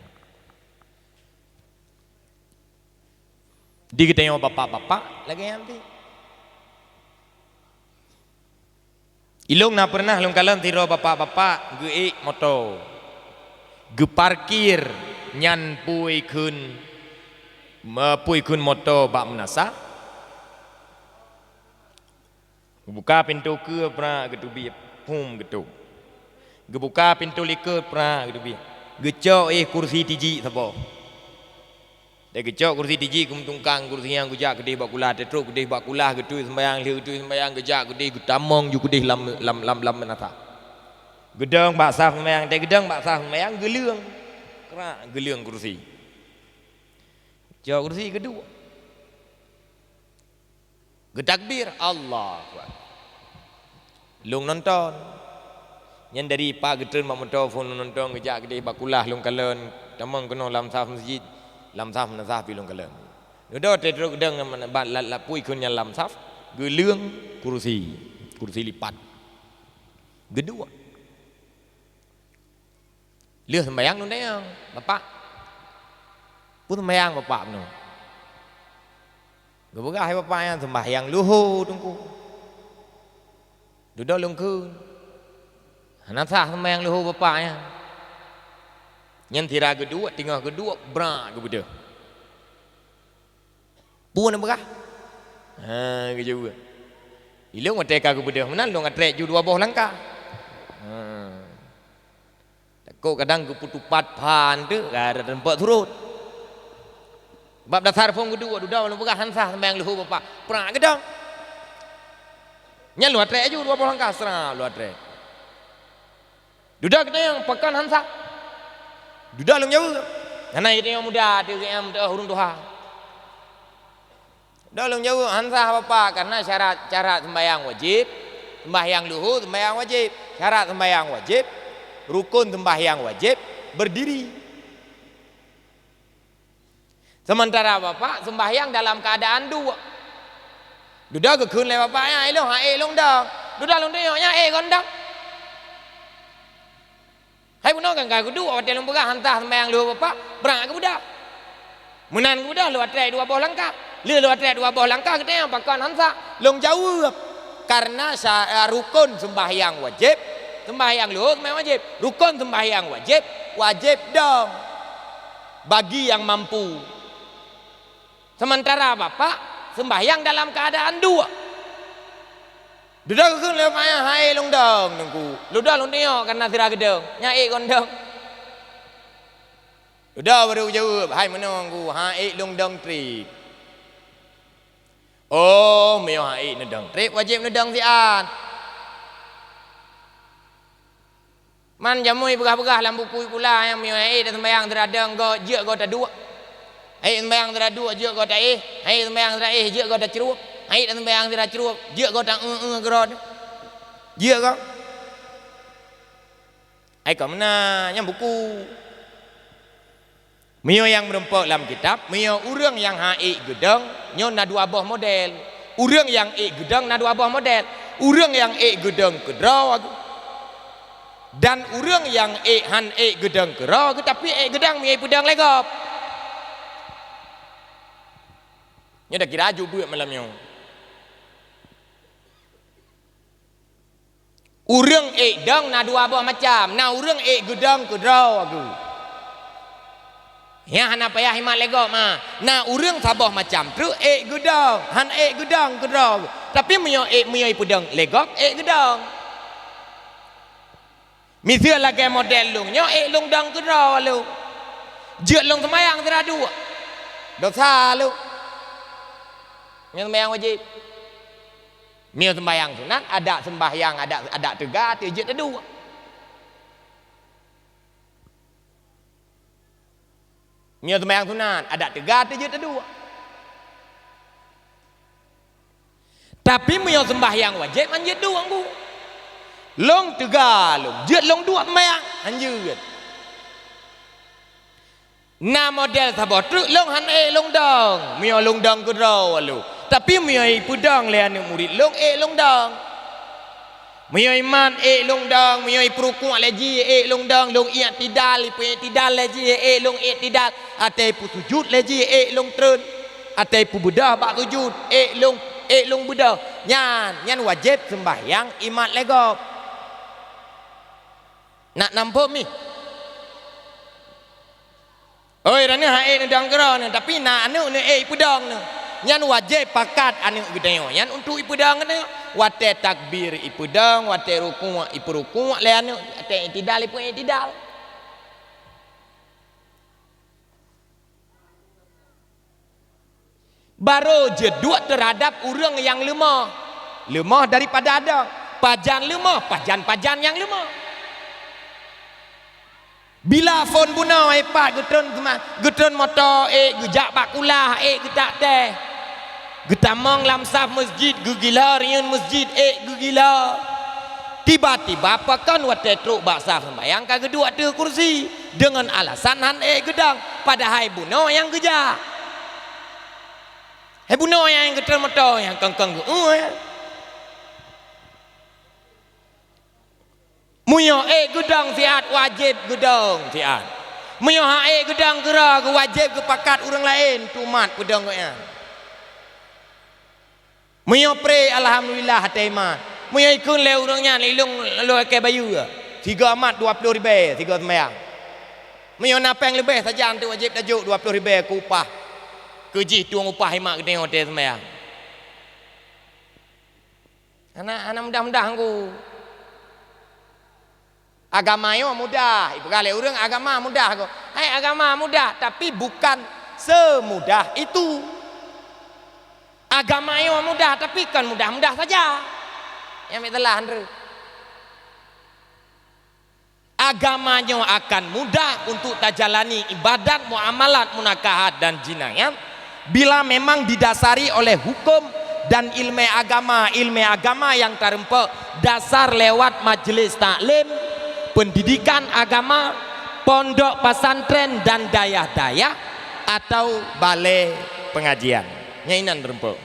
Di geutanyoe bapak-bapak lagée nyan pih. Ilong na peureunah lôn kalon sidroe bapak-bapak geuék moto, geuparkir nyan pui kheun, me-, pui kheun moto bak meunasah. Geubuka pintoe keue prak geuteubiet, phum geutok. Geubuka pintoe likot prak geuteubiet. Geucok éh kursi tijik saboh. Teuh geucok kursi tiji, keumeutungkang kursi nyan, geujak keudeh bak kulah, teutrok keudeh bak kulah, geutui seumbahyang, lheueh geutui seumbahyang, geujak keudeh, geutamong ju keudeh lam, lam, lam, lam meunasah. Geudong bak saf seumbahyang, teuh geudong bak saf seumbahyang, geuleueng. Krak, geuleueng kursi. Cok kursi geuduek. Geutakbir, Allahu Akbar. Lôn nonton. Nyan dari pat geutreun bak moto phon lôn nonton, geujak keudeh bak kulah lôn kalon, tamong keunoe lam saf meuseujid, lam saf meunasah pih lôn kalon. Dudoe teuh trok geudong bak lat-lat pui kheun nyan lam saf, geuleueng kursi, kursi lipat. Geuduek. Lheueh seumbahyang lôn tanyong, "Bapak, peue seumbahyang Bapak bunoe?" Geupeugah lé bapak nyan, "Seumbahyang luho, Teungku." Dudoe lôn kheun, "Hana sah seumbahyang luho bapak nyan." Nyan sira geuduek, teungoh geuduek, brak geubeudôh. "Peue neupeugah?" Ha, geujaweueb. Ilôn watèe ka geubeudôh meunan, lôn atrek ju dua boh langkah. Ha. Takot kadang geupeutupat phan teuk, ka rot teumpat surot. Bab dasar phon geuduek, dudoe lôn peugah, "Hana sah seumbahyang luho bapak." Prak geudong. Nyan lôn atrek ju dua boh langkah, sra lôn atrek. Dudoe geutanyong, "Pakon hana sah?" Dudoe lôn jaweueb. Hana geutanyong muda, teuh geutanyong ureueng tuha. Dudoe lôn jaweueb, "Hana sah Bapak, karena syarat-syarat seumbahyang wajéb, seumbahyang luho seumbahyang wajéb, syarat seumbahyang wajéb, rukon seumbahyang wajéb, berdiri." Seumantara Bapak seumbahyang dalam keuadaan duek. Dudoe geukheun lé bapak nyan, "Ilôn han ék lôn dong." Dudoe lôn tanyong, "Nyan ék kon dong?" "Hai bunoe kan ka geuduek, watèe lôn peugah hana sah seumbahyang luho Bapak, brak geubeudôh." Meunan geubeudôh lôn atrek dua boh langkah. Lheueh lôn atrek dua boh langkah geutanyong, "Pakon hana sah?" Lôn jaweueb, "Karena sya-, rukon seumbahyang wajéb, seumbahyang luho seumbahyang wajéb, rukon seumbahyang wajéb, wajéb dong bagi nyang mampu. Seumantara Bapak seumbahyang dalam keuadaan duek." Dudoe geukheun lé bapak nyan, "Han ék lôn dong, Teungku." Dudoe lôn tanyong, karena sira geudong, "Nyan ék kon dong?" Dudoe barô geujaweueb, "Hai meunoe, Teungku, han ék lôn dong trép." "Oh, meunyoe han ék neudong trép, wajéb neudong siat." Man jameun ipeugah-peugah lam buku sikula nyan, meunyoe han ék taseumbahyang sira dong, goe jeuet goe taduek. Han ék seumbahyang sira duek, jeuet goe taéh. Han ék seumbahyang sira éh, jeuet goe tacrueb. Han ék taseumbahyang sira crueb, jeuet goe ta-eu-eu keudroe. Jeuet goe. Hai kon meunan, nyan buku. Meunyoe nyang meurumpok lam kitab, meunyoe ureuëng nyang han ék geudong, nyoe na dua boh model. Ureuëng nyang ék geudong na dua boh model. Ureuëng nyang ék geudong keudroe, dan ureuëng nyang ék, han ék geudong keudroe, tapi ék geudong meunyoe ipeudong lé gob. Nyoe takira aju beuet malam nyoe. Ureuëng ék dong na dua boh macam, na ureuëng ék geudong keudroe geuh. Nyan hana payah imat lé gob ma. Na ureuëng saboh macam treuk ék geudong, han ék geudong keudroe geuh. Tapi meunyoe ék, meunyoe ipeudong lé gob, ék geudong. Miseue lagée model lôn nyoe, ék lôn dong keudroe lôn. Jeuet lôn seumayang sira duek. Dosa lôn. Nyan seumayang wajéb. Meunyoe seumbahyang sunat, adak seumbahyang, adak, adak teuga, teuh jeuet taduek. Meunyoe seumbahyang sunat, adak teuga, teuh jeuet taduek. Tapi meunyoe seumbahyang wajéb, han jeuet duek, Teungku. Lôn teuga lôn, jeuet lôn duek seumbahyang, han jeuet. Na model saboh treuk lôn han ék lôn dong, meunyoe lôn dong keudroe lôn. Tapi meunyoe ipeudong lé aneuëk murit lôn, ék lôn dong. Meunyoe imat ék lôn dong, meunyoe ipeurukuk lé jih ék lôn dong, lôn iktidal, ipeuiktidal lé jih ék lôn iktidal, até ipeusujut lé jih ék lôn treun, até ipeubeudoh bak sujut ék lôn, ék lôn beudoh. Nyan, nyan wajéb seumbahyang imat lé gob. Nak namphom mi? Oi, droeneueh han ék neudong keudroe neuh, tapi na aneuëk neuh ék ipeudong neuh. Nyan wajéb pakat aneuëk geutanyoe nyan untuk ipeudong geutanyoe. Watée takbir ipeudong, watée rukuk ipeurukuk lé aneuëk, watée iktidal ipeuiktidal. Barô jeuet duek teuhadab ureuëng nyang leumoh. Leumoh daripada adoe. Pajan leumoh, pajan-pajan nyang leumoh. Bila phon bunoe, ipat geutreun seuma-, geutreun moto, ék geujak bak kulah, ék geutak teh. Geutamong lam saf masjid, geugila riyeuen masjid, ék geugila. Tiba-tiba pakon watée trok bak saf seumbahyang ka geuduek ateueh kursi deungon alasan hán ék geudong, padahai bunoe nyang geujak. Hai bunoe nyang geutreun moto nyang kong-kong geu-, uh, eh. Meunyoe ék geudong siat, wajéb geudong siat. Meunyoe hán ék geudong keudroe, geuwajéb geupakat ureuëng laén tumat peudong geuh nyan. Meunyoe pré, alhamdulillah, até iman. Meunyoe ikheun lé ureuëng nyan, ilong lôn lakée bayeue, sigoe mat dua ploh ribée sigoe seumbahyang. Meunyoe na péng leubeh sajan, teuwajéb tajok dua ploh ribée keu upah, keu jih tueng upah imat geutanyoe watée seumbahyang. Hana, hana mudah-mudah ngku. Agama nyoe mudah, ipeugah lé ureuëng agama mudah ko. Hai, agama mudah, tapi bukan semudah itu. Agama nyoe mudah, tapi kon mudah-mudah saja. Nyang bit telah, Andre. Agama nyoe akan mudah untuk tajalani ibadat, muamalat, munakahat, dan jinayat bila memang didasari oleh hukum dan ilmu agama, ilmu agama yang tareumpok dasar lewat majlis taklim, pendidikan agama, pondok pesantren, dan dayah-dayah atau balai pengajian. Nyan inan tareumpok.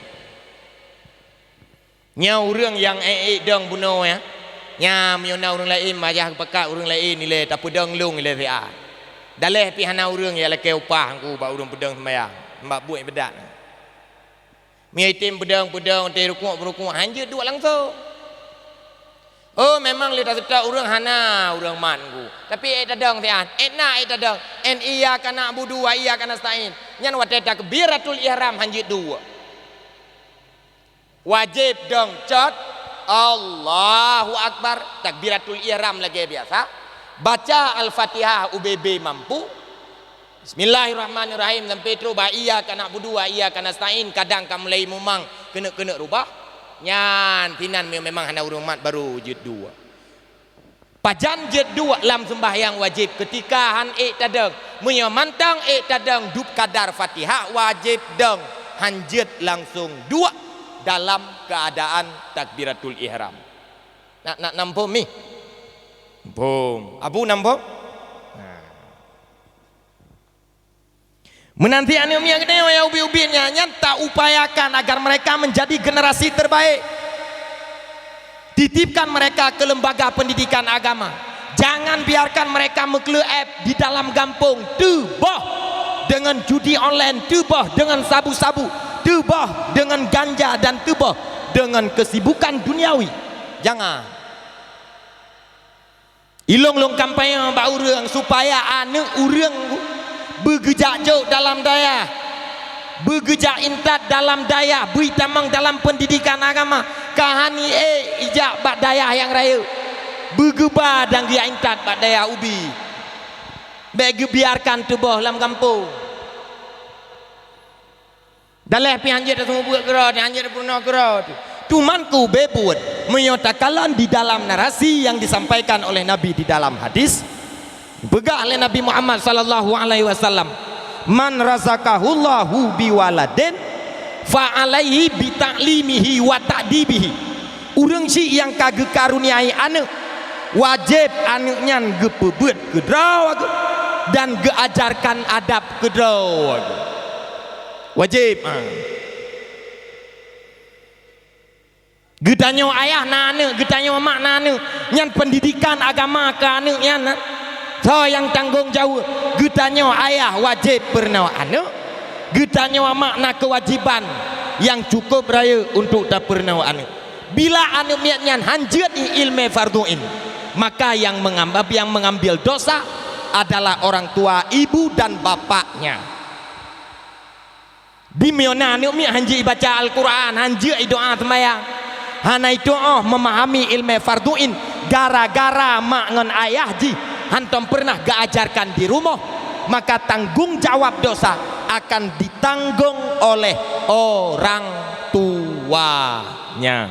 Nyoe ureuëng nyang ék-ék dong bunoe, ya. Nyan meunyoe na ureuëng laén, majah geupakat ureuëng laén ilée tapeudong lôn ilée siat. Daleh pih hana ureuëng nyang lakée upah ngku bak ureuëng peudong seumbahyang, bak buet ibadat. Meunyoe item peudong-peudong, teuh rukuk-rukuk, hanjeuet duek langsong. Oh, memang lé taseutôt ureuëng hana ureuëng mat ngku. Tapi ék tadong siat, ék na ék tadong. Ék iyyaka na'budu wa iyyaka nasta'in. Nyan watée takbiratul ihram hanjeuet duek. Wajéb dong cot, Allahu Akbar, takbiratul ihram lagée biasa, baca Al-Fatihah ubé-bé mampu, Bismillahirrahmanirrahim, sampai trok bak iyyaka na'budu wa iyyaka nasta'in, kadang ka mulai mumang keuneuk-keuneuk rubah, nyan sinan me-, memang hana ureuëng mat baru jeuet duek. Pajan jeuet duek lam seumbahyang wajéb keutika hán ék tadong. Meunyoe mantong ék tadong dub kadar Fatihah, wajéb dong, hanjeuet langsong duek dalam keuadaan takbiratul ihram. Nak, nak na muphom mi? Muphom. Abu na muphom? Nah. Meunan cit aneuëk miet geutanyoe nyang ubit-ubit nyan, nyan taupayakan agar mereka menjadi generasi terbaik. Titipkan mereka ke lembaga pendidikan agama. Jangan biarkan mereka meukleueb di dalam gampông, teuboh dengan judi online, teuboh dengan sabu-sabu, teuboh dengan ganja, dan teuboh dengan kesibukan duniawi. Jangan. Ilong lôn kampanye bak ureuëng supaya aneuëk ureuëng beugeujak jok dalam dayah, beugeujak intat dalam dayah, beuitamong dalam pendidikan agama. Ka hán ék ijak bak dayah nyang rayeuk, beugeuba dan geujak intat bak dayah ubit. Bék geubiarkan teuboh lam gampông. Daleh pih hanjeuet taseumeubeuet keudroe, hanjeuet tapeurunoe keudroe. Teuma keu ubé buet, meunyoe takalon di dalam narasi nyang disampaikan oleh Nabi di dalam hadis, peugah lé Nabi Muhammad sallallahu alaihi wasallam, "Man razaqahullahu biwaladin, fa alaihi bita'limihi wa ta'dibihi." Ureuëng syik nyang ka geukaruniai aneuëk, wajéb aneuëk nyan geupeubeuet keudroe geuh dan geuajarkan adab keudroe geuh. Wajéb, ha. Geutanyoe ayah na aneuëk, geutanyoe mak na aneuëk, nyan pendidikan agama keu aneuëk nyan, ha. Soe nyang tanggong jaweueb? Geutanyoe ayah wajéb peurunoe aneuëk, geutanyoe mak na keuwajéban nyang cukup rayeuk untuk tapeurunoe aneuëk. Bila aneuëk miet nyan hanjeuet i-, ilmé fardhu ain, maka yang mengam-, yang mengambil dosa adalah orang tua, ibu dan bapaknya. Di meunyoe na aneuëk miet hanjeuet ibaca Al-Quran, hanjeuet idoa seumayang, hana ituoh memahami ilmé fardhu ain gara-gara mak ngon ayah jih hantom peureunah geuajarkan di rumoh, maka tanggong jawab dosa akan ditanggong oleh orang tuanya.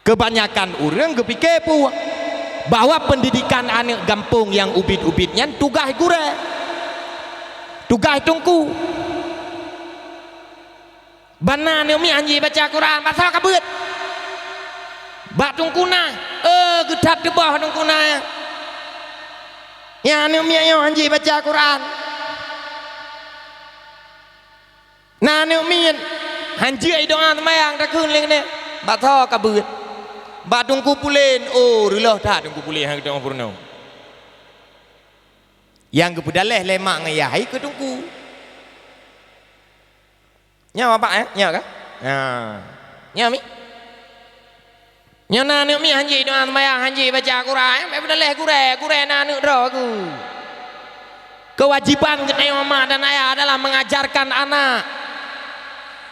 Kebanyakan ureuëng geupike peue bahwa pendidikan aneuëk gampông nyang ubit-ubit nyan tugaih gurée, tugaih teungku. Ban na aneuëk miet han jeuet baca Quran, bak soe ka beuet? Bak teungku na. Eh, geuthat teuboh teungku na. Nyang aneuëk miet nyoe han jeuet baca Quran. Na aneuëk miet han jeuet doa seumayang, takheun lé nyan, bak soe ka beuet? Bak teungku pulen. Oh, reuloh that teungku pulen han geuteupeue peurunoe. Nyang geupeudaleh lé mak ngon yah hai keu teungku. Nyoe bapak, eh? Nyoe ka? Ha. Nyoe mi? Nyoe na aneuëk miet han jeuet doa seumayang, han jeuet baca Quran, eh? Bèk peudaleh gurée, gurée na aneuëk droe geuh. Kewajiban geutanyoe mak dan ayah adalah mengajarkan anak.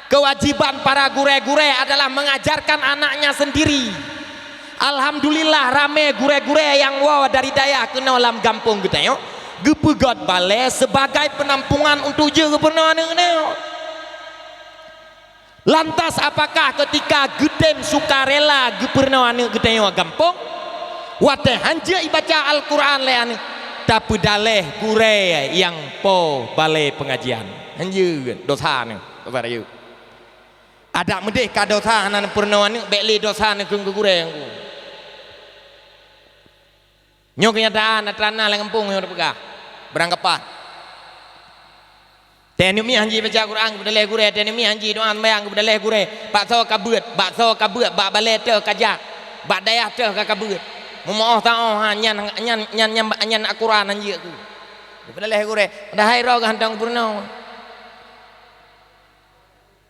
Kewajiban para gurée-gurée adalah mengajarkan anaknya sendiri. Alhamdulillah, ramé gurée-gurée nyang woe dari dayah keunoe lam gampông geutanyoe, geupeugöt balée sebagai penampungan untuk jeuet geupeurunoe aneuëk geutanyoe. Lantas, apakah ketika geutem sukarela geupeurunoe aneuëk geutanyoe gampông, watée han jeuet jibaca Al-Quran lé aneuëk, tapeudaleh gurée nyang po balée pengajian? Han jeuet, dosa nyoe, dosa rayeuk. Adak meudeh ka dosa hana neupeurunoe aneuëk, bèk lé dosa neukheun keu gurée nyang ku. Nyoe keunyataan atra na lam gampông nyoe teupeugah. Beurangkapat. Teuh aneuëk miet han jeuet baca Quran, geupeudaleh gurée. Teuh aneuëk miet han jeuet doa seumayang, geupeudaleh gurée. Bak soe ka beuet, bak soe ka beuet, bak balée teuh ka jak. Bak dayah teuh ka ka beuet. Meumeu'oh taoh, ha, nyan, nyan, nyan, nyan, nyan Al-Quran han jeuet ku. Geupeudaleh gurée. Padahai roh geuh hantom geupeurunoe.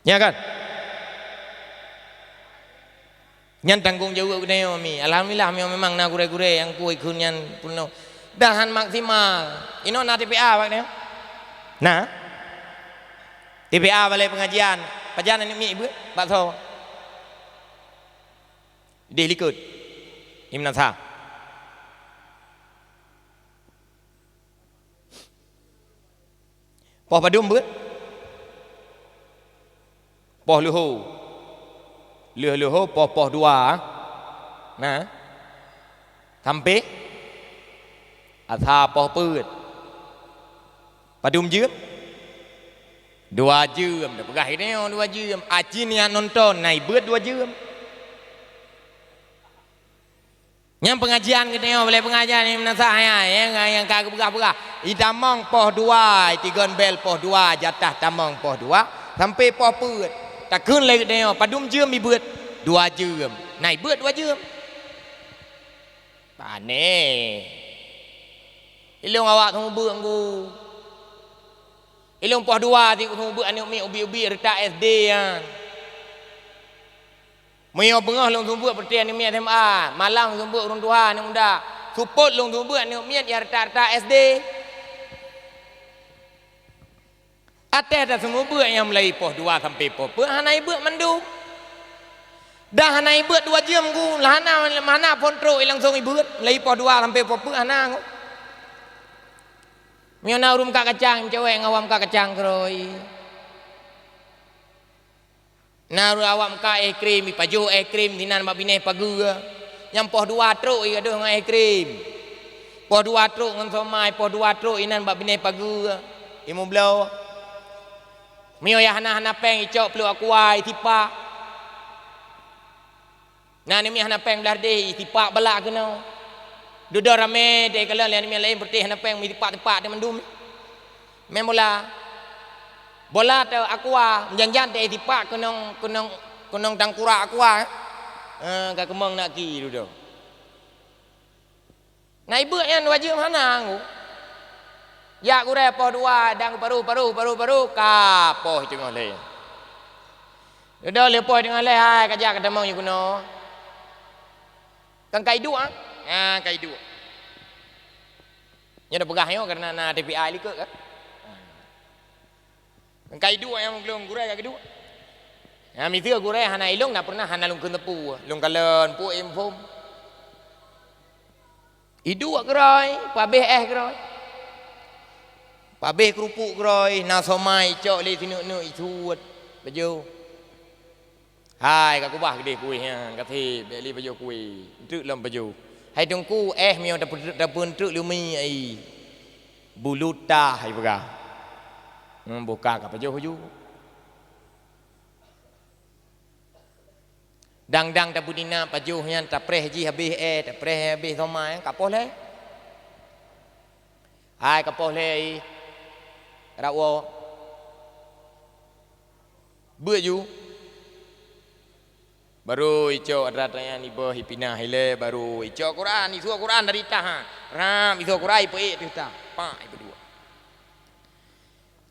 Nya kan? Nyan tanggong jaweueb geutanyoe mi. Alhamdulillah, mi memang na gurée-gurée nyang kueh kheun nyan peurunoe. Dah han maksimal. Inoe na T P A bak nyoe? Na? T P A balée pengajian. Pajan aneuëk miet beuet? Bak soe? Deh likot. Imnasa. Poh padum beuet? Poh luho. Lheueh luho poh, poh dua. Nah. Sampai asa poh peuet. Padum jeuem? Dua jeuem. Dah peugah ini dua jeuem. Aci niat nonton, na ibeuet dua jeuem. Nyang pengajian geutanyoe, balée pengajian nyang meunasah nyan, nyang, nyang ka geupeugah-peugah. Itamong poh dua, itigon bel poh dua, jatah tamong poh dua, sampai poh peuet. Takheun lé geutanyoe, padum jeuem ibeuet? Dua jeuem. Na ibeuet dua jeuem. Pane. Ilong awak seumeubeuet nggu. Ilong poh dua ti seumeubeuet aneuëk miet ubi-ubi reutak S D nyan. Meunyoe beungoh lôn seumeubeuet peureuteh aneuëk miet S M A, malam seumeubeuet ureuëng tuha aneuëk muda, seupôt lôn seumeubeuet aneuëk miet nyang reutak-reutak S D. Até taseumeubeuet nyang mulai poh dua sampai poh peuet hana ibeuet mandum. Dah hana ibeuet dua jeuem ku, hana, hana phon trok langsong ibeuet, mulai poh dua sampai poh peuet hana ku. Meunyoe na ureuëng meukat kacang, meucawék ngon awak meukat kacang keurôi. Na ureuëng awak meukat éh krim, ipajoh éh krim sinan bak binéh pageue. Nyang poh dua trok igadôh ngon éh krim. Poh dua trok ngon somai, poh dua trok inan bak binéh pageue. Imeubloe. Meunyoe nyang hana-hana péng icok pluek aqua, isipak. Na aneuëk miet hana péng blaih deh, isipak balak keunoe. Dudoe ramé deh kalon lé aneuëk miet laén peureuteh hana péng, meusipak-sipak teuh mandum. Main bola. Bola teuh aqua, meujan-jan teuh isipak keunong, keunong, keunong tangkurak aqua. Eh, ka keumong nak ki dudoe. Na ibeuet nyan dua jeuem hana nggu. Jak gurée poh dua dan paru, paru, paru, paru, ka poh teungoh lhée. Dudoe lé poh teungoh lhée hai ka jak ka tamong ju keunoe. Kan ka iduek, ah? Ha, ka iduek. Nyoe dah peugah nyoe karena na T P I likot kan. Kan ka iduek nyang glong gurée ka iduek. Ha, miseue gurée hana ilong na pernah hana lôn kheun teupeu. Lôn kalon pu infom. Iduek keurôi, pabeh éh keurôi. Pabéh keurupuk keudroe, na somai icok lé sineuk-neuk isuet pajoh. Hai, ka kubah keudeh kueh nyan, ka seb, bèk lé pajoh kueh. Treuk lom pajoh. Hai Teungku, éh meunyoe tapeutreuk, tapeutreuk leumi ai. Buluta hai peugah. Hmm, boh ka ka pajoh ju. Dang-dang tapeudina pajoh nyan, tapreh jih habéh éh, tapreh habéh somai, ka poh lhèe. Hai ka poh lhèe ai, rab woe. Beuet ju. Baru icok atra-atra nyan ibeuh ipinah ilèe, baru icok Quran, isuet Quran dari tah, ha. Ram, isuet Quran ipeuék teuh tah. Pak, ipeuduek.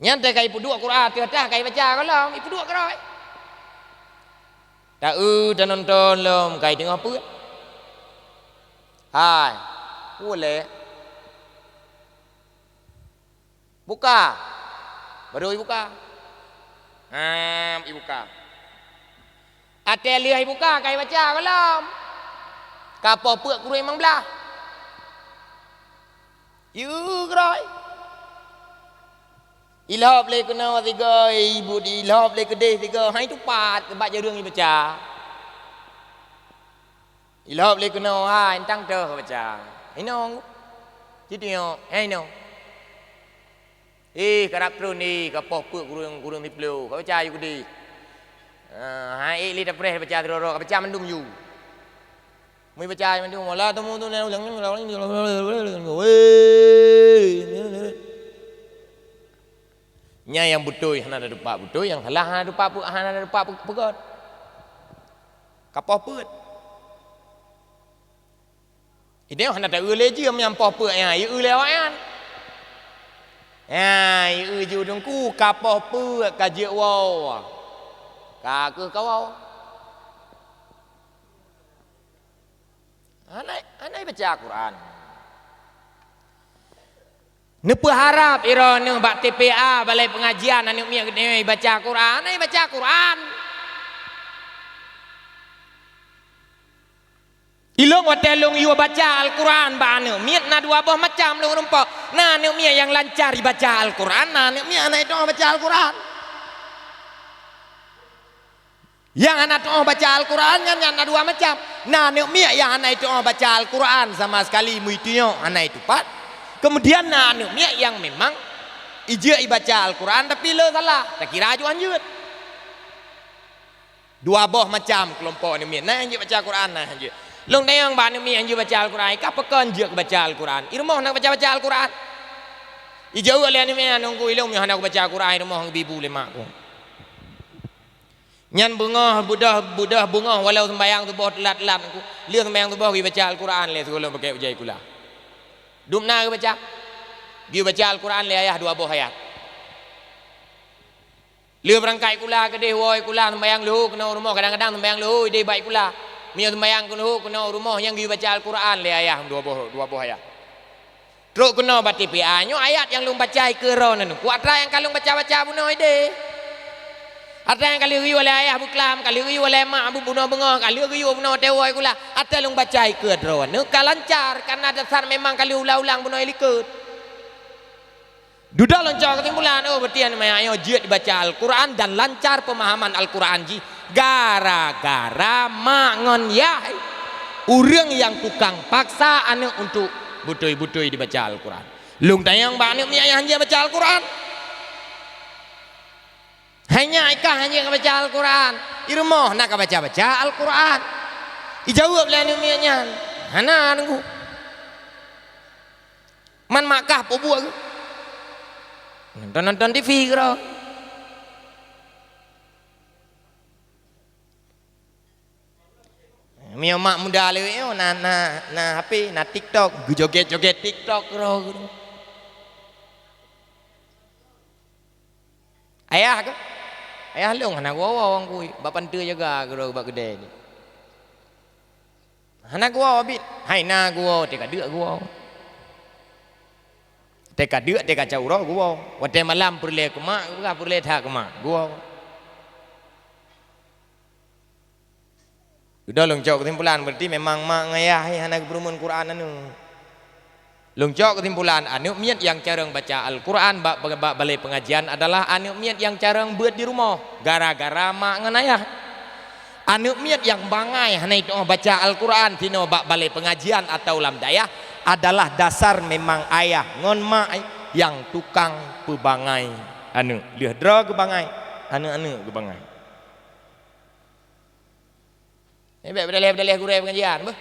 Nyan teuh ka ipeuduek Quran teuh tah, ka ibaca gohlom, ipeuduek keudroe. Ta-eu tanonton lom, ka iteungoh peuet. Hai, ulèe. Buka. Baru ibuka. Ham, ibuka. Watèe lheueh ibuka, ka ibaca gohlom. Ka poh peuet kureueng limong blah. Yue keudroe. Ilhop lé keunoe sigoe, ibu ilhop lé keudeh sigoe, hai tupat, bak jareueng ibaca. Ilhop lé keunoe, hai, tang teuh baca. Inong. Cit nyoe, hai inong. Ih, karab tron ih, ka poh peuet kureueng, kureueng siplôh. Ka baca ju keudeh. Ah, hai ék lé tapreh baca sidroe-droe, ka baca mandum ju. Meubaca mandum, wala tamutunna. Nyan nyang beutôi hana tatupat beutôi, nyang salah hana tatupat peu-, hana tatupat peu-, peugöt. Ka poh peuet. Idéh hana ta-eu lé jeuem nyang poh peuet nyan, yue lé awaknyan. Nyan, yue ju Teungku ka poh peuet ka jeuet woe. Ka keuh ka woe. Hana, hana baca Quran. Neupeuharab droeneuh bak T P A, balai pengajian, aneuk miet geutanyoe baca Quran, hana baca Quran. Ilôn watèe lôn yue baca Al-Quran bak aneuk miet na dua boh macam lôn rumpok. Na aneuk miet nyang lancar ibaca Al-Quran, na aneuk miet hana itu'oh baca Al-Quran. Nyang hana tu'oh baca Al-Quran nyan, nyan na dua macam. Na aneuk miet nyang hana itu'oh baca Al-Quran sama sekali, meuitunyok hana itupat. Kemudian na aneuk miet nyang memang ijeuet ibaca Al-Quran tapi le salah, takira ju hanjeuet. Dua boh macam keulompok aneuk miet, na nyang jeuet baca Al-Quran, na nyang jeuet. Lôn tanyong bak aneuk miet nyang jeuet baca Al-Quran, "Kah pakon jeuet baca Al-Quran? I rumoh na baca-baca Al-Quran?" Ijaweueb lé aneuk miet, "Nunggu ilôn nyoe hana kubaca Al-Quran i rumoh, geubi bu lé mak ku." Nyan beungoh, beudôh, beudôh beungoh walau seumbahyang suboh teulat-teulat, lheueh seumbahyang suboh geubaca Al-Quran lé sigohlom pakèk ujai kula. Dum na geubaca. Geubaca Al-Quran lé ayah dua boh ayat. Lheueh beurangkat sikula keudeh woe sikula seumbahyang leuhô keunoe u rumoh, kadang-kadang seumbahyang leuhô ideh bak sikula. Meunyoe seumbahyang leuhô keunoe u rumoh nyang geubaca Al-Quran lé ayah dua boh, dua boh ayat. Trok keunoe bak T P A, nyoe ayat nyang lôn baca ikeue droeneuh, ku atra nyang ka lôn baca-baca bunoe ideh. Atra nyang ka lheueh geuyue lé ayah beuklam, ka lheueh geuyue lé mak bu-, bunoe beungoh, ka lheueh geuyue bunoe teuwoe sikula. Atra lôn baca ikeue droeneuh ka lancar, karena dasar memang ka lheueh ulang-ulang bunoe likot. Dudoe lôn cok keusimpulan, oh, berarti aneuk miet nyoe jeuet baca Al-Quran dan lancar pemahaman Al-Quran jih gara-gara mak ngon yah ureuëng nyang tukang paksa aneuk untuk beutôi-beutôi dibaca Al-Quran. Lôn tanyong bak aneuk miet nyang hanjeuet baca Al-Quran. Hai nyak, i kah hanjeuet baca Al-Quran. I rumoh na kabaca-baca Al-Quran. Ijaweueb lé aneuk miet nyan, "Hana, Teungku." Man mak kah peubuet geuh. Nonton-nonton T V keudroe. Meunyoe mak muda lé nyoe na, na, na H P, na TikTok, geujoget-joget TikTok keudroe. Ayah keuh? Ayah lôn hana geuwoe-woe, Teungku, bak panteue jaga keudroe bak keudè nyoe. Hana geuwoe biet, hai na geuwoe, teuka deuk geuwoe. Teuka deuk, teuka cot uroe geuwoe. Watèe malam peureulèe keu mak, geupeugah peureulèe that keu mak, geuwoe. Dudoe lôn cok keusimpulan, berarti memang mak ngon ayah nyan hana geupeureumeun Quran aneuk. Lôn cok keusimpulan, aneuëk miet nyang carông baca Al-Quran bak, bak balée peungajian adalah aneuëk miet nyang carông beuet di rumoh gara-gara mak ngon ayah. Aneuëk miet nyang bangai hana jitu'oh baca Al-Quran sinoe bak balée peungajian atawa lam dayah adalah dasar memang ayah ngon mak nyang tukang peubangai aneuëk. Lheueh droe geubangai, aneuëk-aneuëk geubangai. Eh, bék beudaleh-beudaleh gurée peungajian beuh.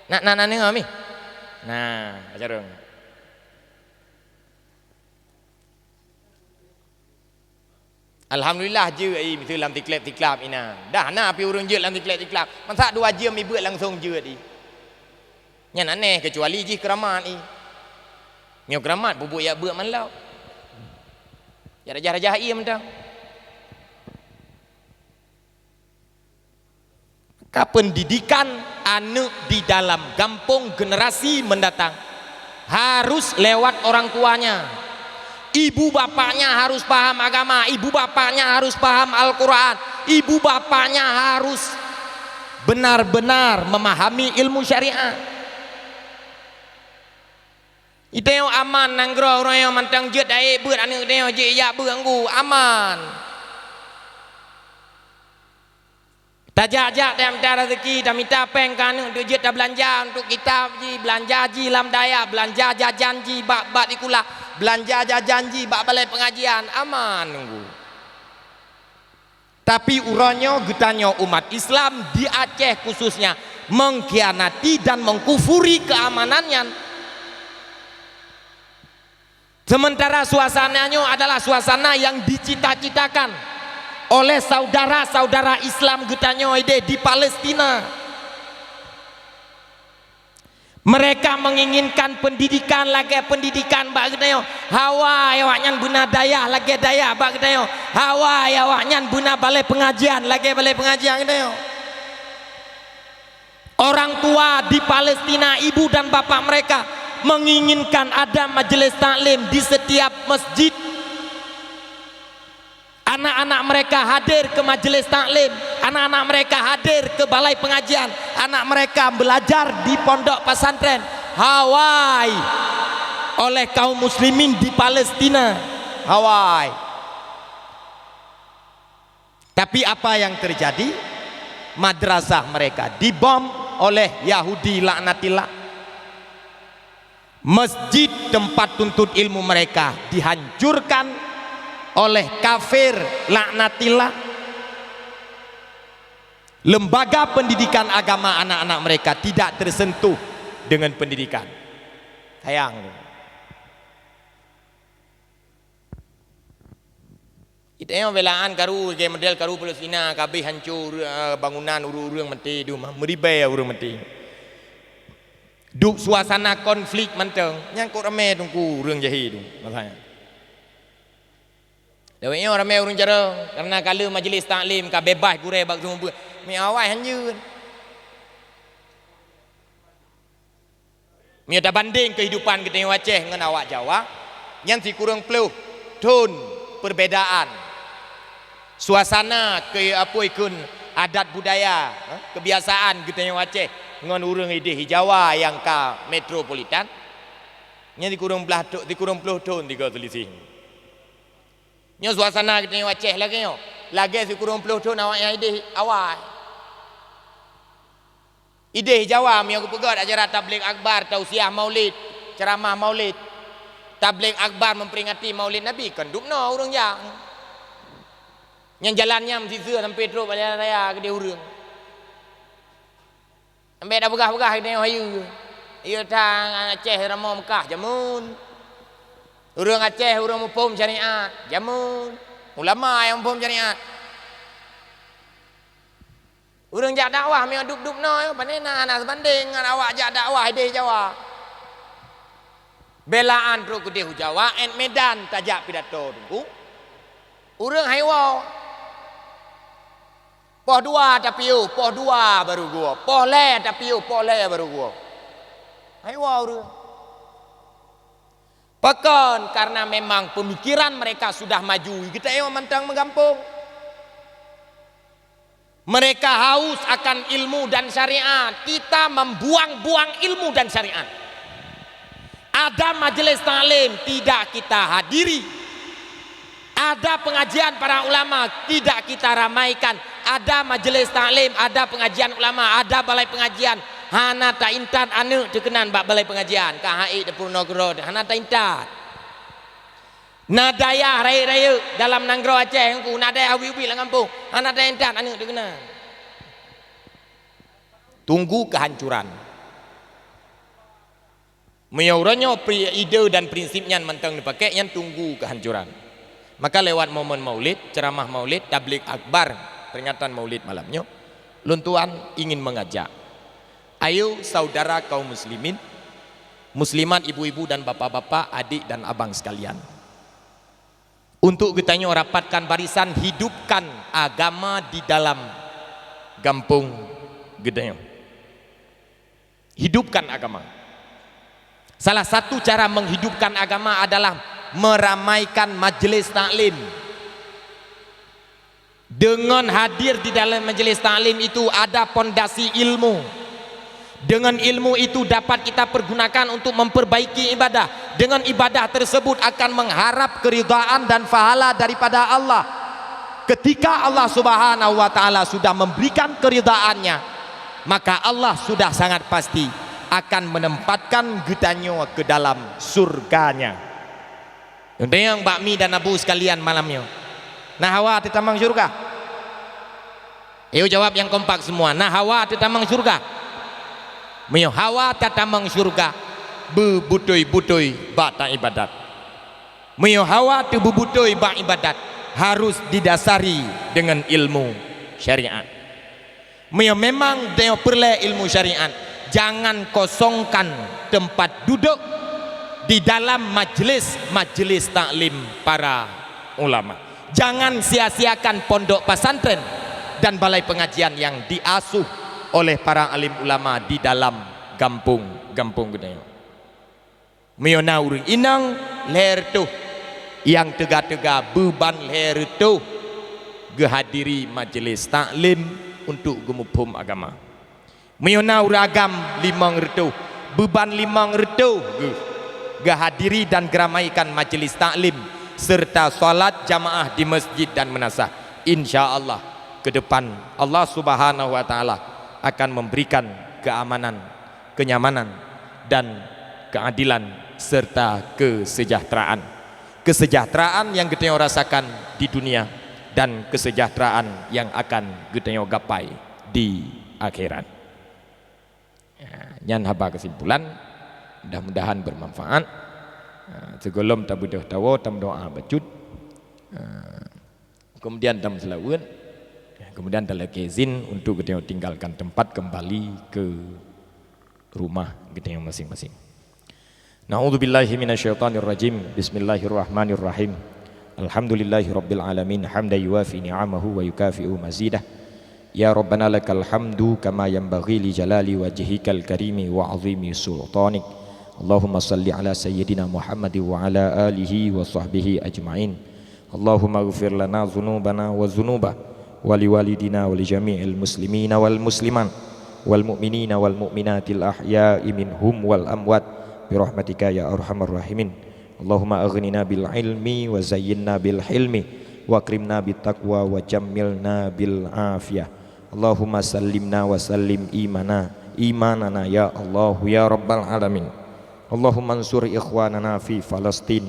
Nak nan aneuëk mi. Nah, ajarong. Alhamdulillah jeuet i miseue lam tiklab-tiklab inan. Dah na pi ureuëng jeuet lam tiklab-tiklab. Masa dua jeuem ibeuet langsong jeuet i. Nyan aneh, keucuali jih keuramat i. Nyoe keuramat peubuet jak beuet man lom. Jak rajah-rajah ie mantong. Maka pendidikan aneuëk di dalam gampông generasi mendatang harus lewat orang tuanya. Ibu bapaknya harus paham agama, ibu bapaknya harus paham Al-Quran, ibu bapaknya harus benar-benar memahami ilmu syariat. Geutanyoe aman nanggroe uroe nyoe mantong jeuet aé beuet aneuëk geutanyoe jeuet jak beuet ngon guru, aman. Tajak-jak tamita rezeki, tamita péng keu aneuëk untuk jeuet tabeulanja untuk kitab jih, beulanja jih lam dayah, beulanja jajan jih bak, bak sikula, beulanja jajan jih bak balée peungajian, aman nunggu. Tapi uroe nyoe geutanyoe umat Islam di Aceh khususnya mengkhianati dan mengkufuri keamanan nyan. Sementara suasana nyoe adalah suasana yang dicita-citakan oleh saudara-saudara Islam geutanyoe ideh di Palestina. Mereka menginginkan pendidikan lagée pendidikan bak geutanyoe. Hawa awaknyan beuna dayah lagée dayah bak geutanyoe. Hawa awaknyan beuna balée peungajian lagée balée peungajian geutanyoe. Orang tua di Palestina, ibu dan bapak mereka menginginkan ada majelis taklim di setiap masjid. Anak-anak mereka hadir ke majelis taklim, anak-anak mereka hadir ke balai pengajian, anak mereka belajar di pondok pesantren. Hawai oleh kaum muslimin di Palestina. Hawai. Tapi apa yang terjadi? Madrasah mereka dibom oleh Yahudi laknatillah. Masjid tempat tuntut ilmu mereka dihancurkan oleh kafir laknatillah. Lembaga pendidikan agama anak-anak mereka tidak tersentuh dengan pendidikan. Sayang. Geutanyoe beulaan karu, lagée model karu Palestina, ka abéh hancô, eh, bangunan, ureuëng-ureuëng maté, dum meuribée ureuëng maté. Duek suasana konflik mantong, nyang kok ramé teungku ureuëng jahé tu, masa nyan. Dawét nyoe ramé ureuëng carông, kareuna ka lheueh majelis taklim, ka beubaih gurée bak seumeubeuet. Mi awai hanjeut. Meunyoe tabandeng keuhidupan geutanyoe Aceh ngon awak Jawa, nyan sikureueng ploh thon perbedaan. Suasana keu apui kheun adat budaya, eh, keubiasaan geutanyoe Aceh ngon ureuëng ideh Jawa nyang ka metropolitan, nyan sikureueng blah tho-, sikureueng ploh thon tiga seulisih. Nyoe suasana geutanyoe Aceh lagée nyoe, lagée sikureueng ploh thon awaknyan ideh awai. Ideh Jawa meunyoe geupeugét acara tabligh akbar, tausiah maulid, ceramah maulid, tabligh akbar memperingati maulid Nabi, kon dubnoe ureuëng jak. Nyang jalan nyan meusiseu sampoe trok bak jalan raya keudeh ureuëng. Sampoe tapeugah-peugah keudeh hayeue. Yue that Aceh ramoe Meukah, jameun. Ureuëng Aceh, ureuëng muphom syariat, jameun. Ulama nyang muphom syariat. Ureuëng jak dakwah meunyoe dub-dub noe, pane na, na seubandeng ngon awak jak dakwah ideh Jawa. Beulaan trok keudeh u Jawa, 'et Medan tajak pidato teungku. Ureuëng haiwoe. Poh dua tapiôh, poh dua baru geuwoe. Poh lhée tapiôh, poh lhée baru geuwoe. Haiwoe ureuëng. Pakon? Karena memang pemikiran mereka sudah maju, geutanyoe mantong meugampông. Mereka haus akan ilmu dan syariat, kita membuang-buang ilmu dan syariat. Ada majelis taklim tidak kita hadiri. Ada pengajian para ulama tidak kita ramaikan. Ada majelis taklim, ada pengajian ulama, ada balai pengajian. Hana taintat aneuk teuh keunan bak balai pengajian. Ka hai di Purwonoe keudroe, hana taintat. Na dayah rayeuk-rayeuk dalam nanggroe Aceh, na dayah ubit-ubit lam gampông, hana taintat aneuk teuh keunan. Tunggu kehancuran. Meunyoe uroe nyoe pri-, ide dan prinsip nyan mantong neupakék, nyan tunggu kehancuran. Maka lewat momen Maulid, ceramah Maulid, tablig akbar, peringatan Maulid malam nyoe, lôn tuan ingin mengajak, ayo saudara kaum muslimin, muslimat, ibu-ibu dan bapak-bapak, adik dan abang sekalian, untuk geutanyoe rapatkan barisan, hidupkan agama di dalam gampông geutanyoe. Hidupkan agama. Salah satu cara menghidupkan agama adalah meramaikan majelis taklim. Dengan hadir di dalam majelis taklim itu ada pondasi ilmu. Dengan ilmu itu dapat kita pergunakan untuk memperbaiki ibadah. Dengan ibadah tersebut akan mengharap keridhaan dan pahala daripada Allah. Ketika Allah Subhanahu wa Ta'ala sudah memberikan keridhaannya, maka Allah sudah sangat pasti akan menempatkan geutanyoe ke dalam surganya. Nyang bak mi dan abu sekalian malam nyoe, na hawa teutamong syurga? Ayo jawab nyang kompak semua, na hawa teutamong syurga? Meunyoe hawa tatamong syurga, beubutôi-butôi bak taibadat. Meunyoe hawa teubeubutôi bak ibadat, harus didasari dengan ilmu syariat. Meunyoe memang tanyoe peureulée ilmu syariat, jangan kosongkan teumpat duduk di dalam majlis-majlis taklim para ulama. Jangan sia-siakan pondok pesantren dan balai pengajian yang diasuh oleh para alim ulama di dalam gampông-gampông geutanyoe. Meunyoe na ureuëng inong lhée reutôh, nyang teuga-teuga beuban lhée reutôh geuhadiri majelis taklim untuk geumuphom agama. Meunyoe na ureuëng agam limong reutôh, beuban limong reutôh geuh geuhadiri dan geuramaikan majelis taklim serta salat jamaah di masjid dan meunasah. Insya Allah, ke depan Allah Subhanahu wa Ta'ala akan memberikan keamanan, kenyamanan, dan keadilan serta kesejahteraan. Kesejahteraan nyang geutanyoe rasakan di dunia dan kesejahteraan nyang akan geutanyoe gapai di akhirat. Ya, nyan haba kesimpulan, mudah-mudahan bermanfaat. Ya, sigohlom tabeudôh tawoe, tameudoá bacut. Ya, kemudian tameuseulaweuet, kemudian talakée izin untuk geutanyoe tinggalkan tempat kembali ke rumah geutanyoe masing-masing. Na'udzubillahi minasyaitonirrajim. Bismillahirrahmanirrahim. Alhamdulillahirabbil alamin, hamdan yuwafi ni'amahu wa yukafi'u mazidah. Ya Rabbana lakal hamdu kama yanbaghi li jalali wajhikal karimi wa azimi sultanik. Allahumma salli ala sayyidina Muhammad wa ala alihi wa sahbihi ajma'in. Allahumma ighfir lana dzunubana wa dzunuba wa liwalidina wa li jami'il muslimina wal muslimat wal mu'minina wal mu'minatil ahya'i minhum wal amwat bi rahmatika ya arhamar rahimin. Allahumma aghnina bil ilmi wa zayyinna bil hilmi wa akrimna bit taqwa wa jammilna bil afiyah. Allahumma sallimna wa sallim imana, imanana ya Allah ya rabbal alamin. Allahumma ansur ikhwanana fi Falastin.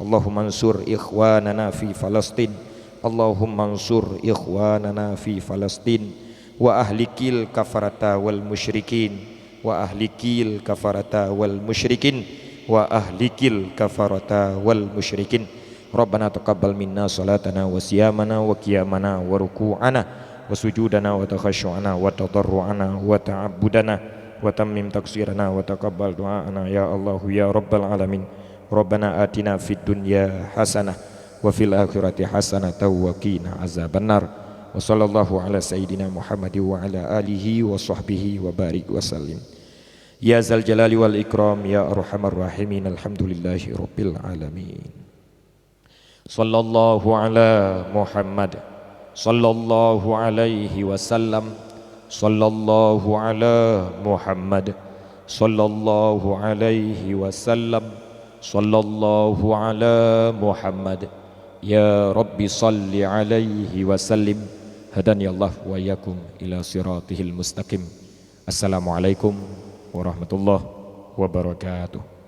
Allahumma ansur ikhwanana fi Falastin. Allahumma ansur ikhwanana fi Falastin. Wa ahlikil kafarata wal musyrikin. Wa ahlikil kafarata wal musyrikin. Wa ahlikil kafarata wal musyrikin. Rabbana taqabbal minna salatana wa siyamana wa qiyamana wa ruku'ana wa sujudana wa takhasyu'ana wa tadarru'ana wa ta'abbudana wa tammim taqsirana wa taqabbal du'aana ya Allahu ya rabbal alamin. Rabbana atina fid dunya hasanah wa fil akhirati hasanatan wa qina azabannar. Wa sallallahu ala sayyidina Muhammadin wa ala alihi wa sahbihi wa barik wa sallim. Ya zal jalali wal ikram, ya arhamar rahimin, alhamdulillahi rabbil alamin. Sallallahu ala Muhammad. Sallallahu alaihi wasallam. Sallallahu ala Muhammad. Sallallahu alaihi wasallam. Sallallahu ala Muhammad. Ya Rabbi salli alaihi wasallim. Hadani Allah wa iyyakum ila siratihil mustaqim. Assalamualaikum warahmatullahi wabarakatuh.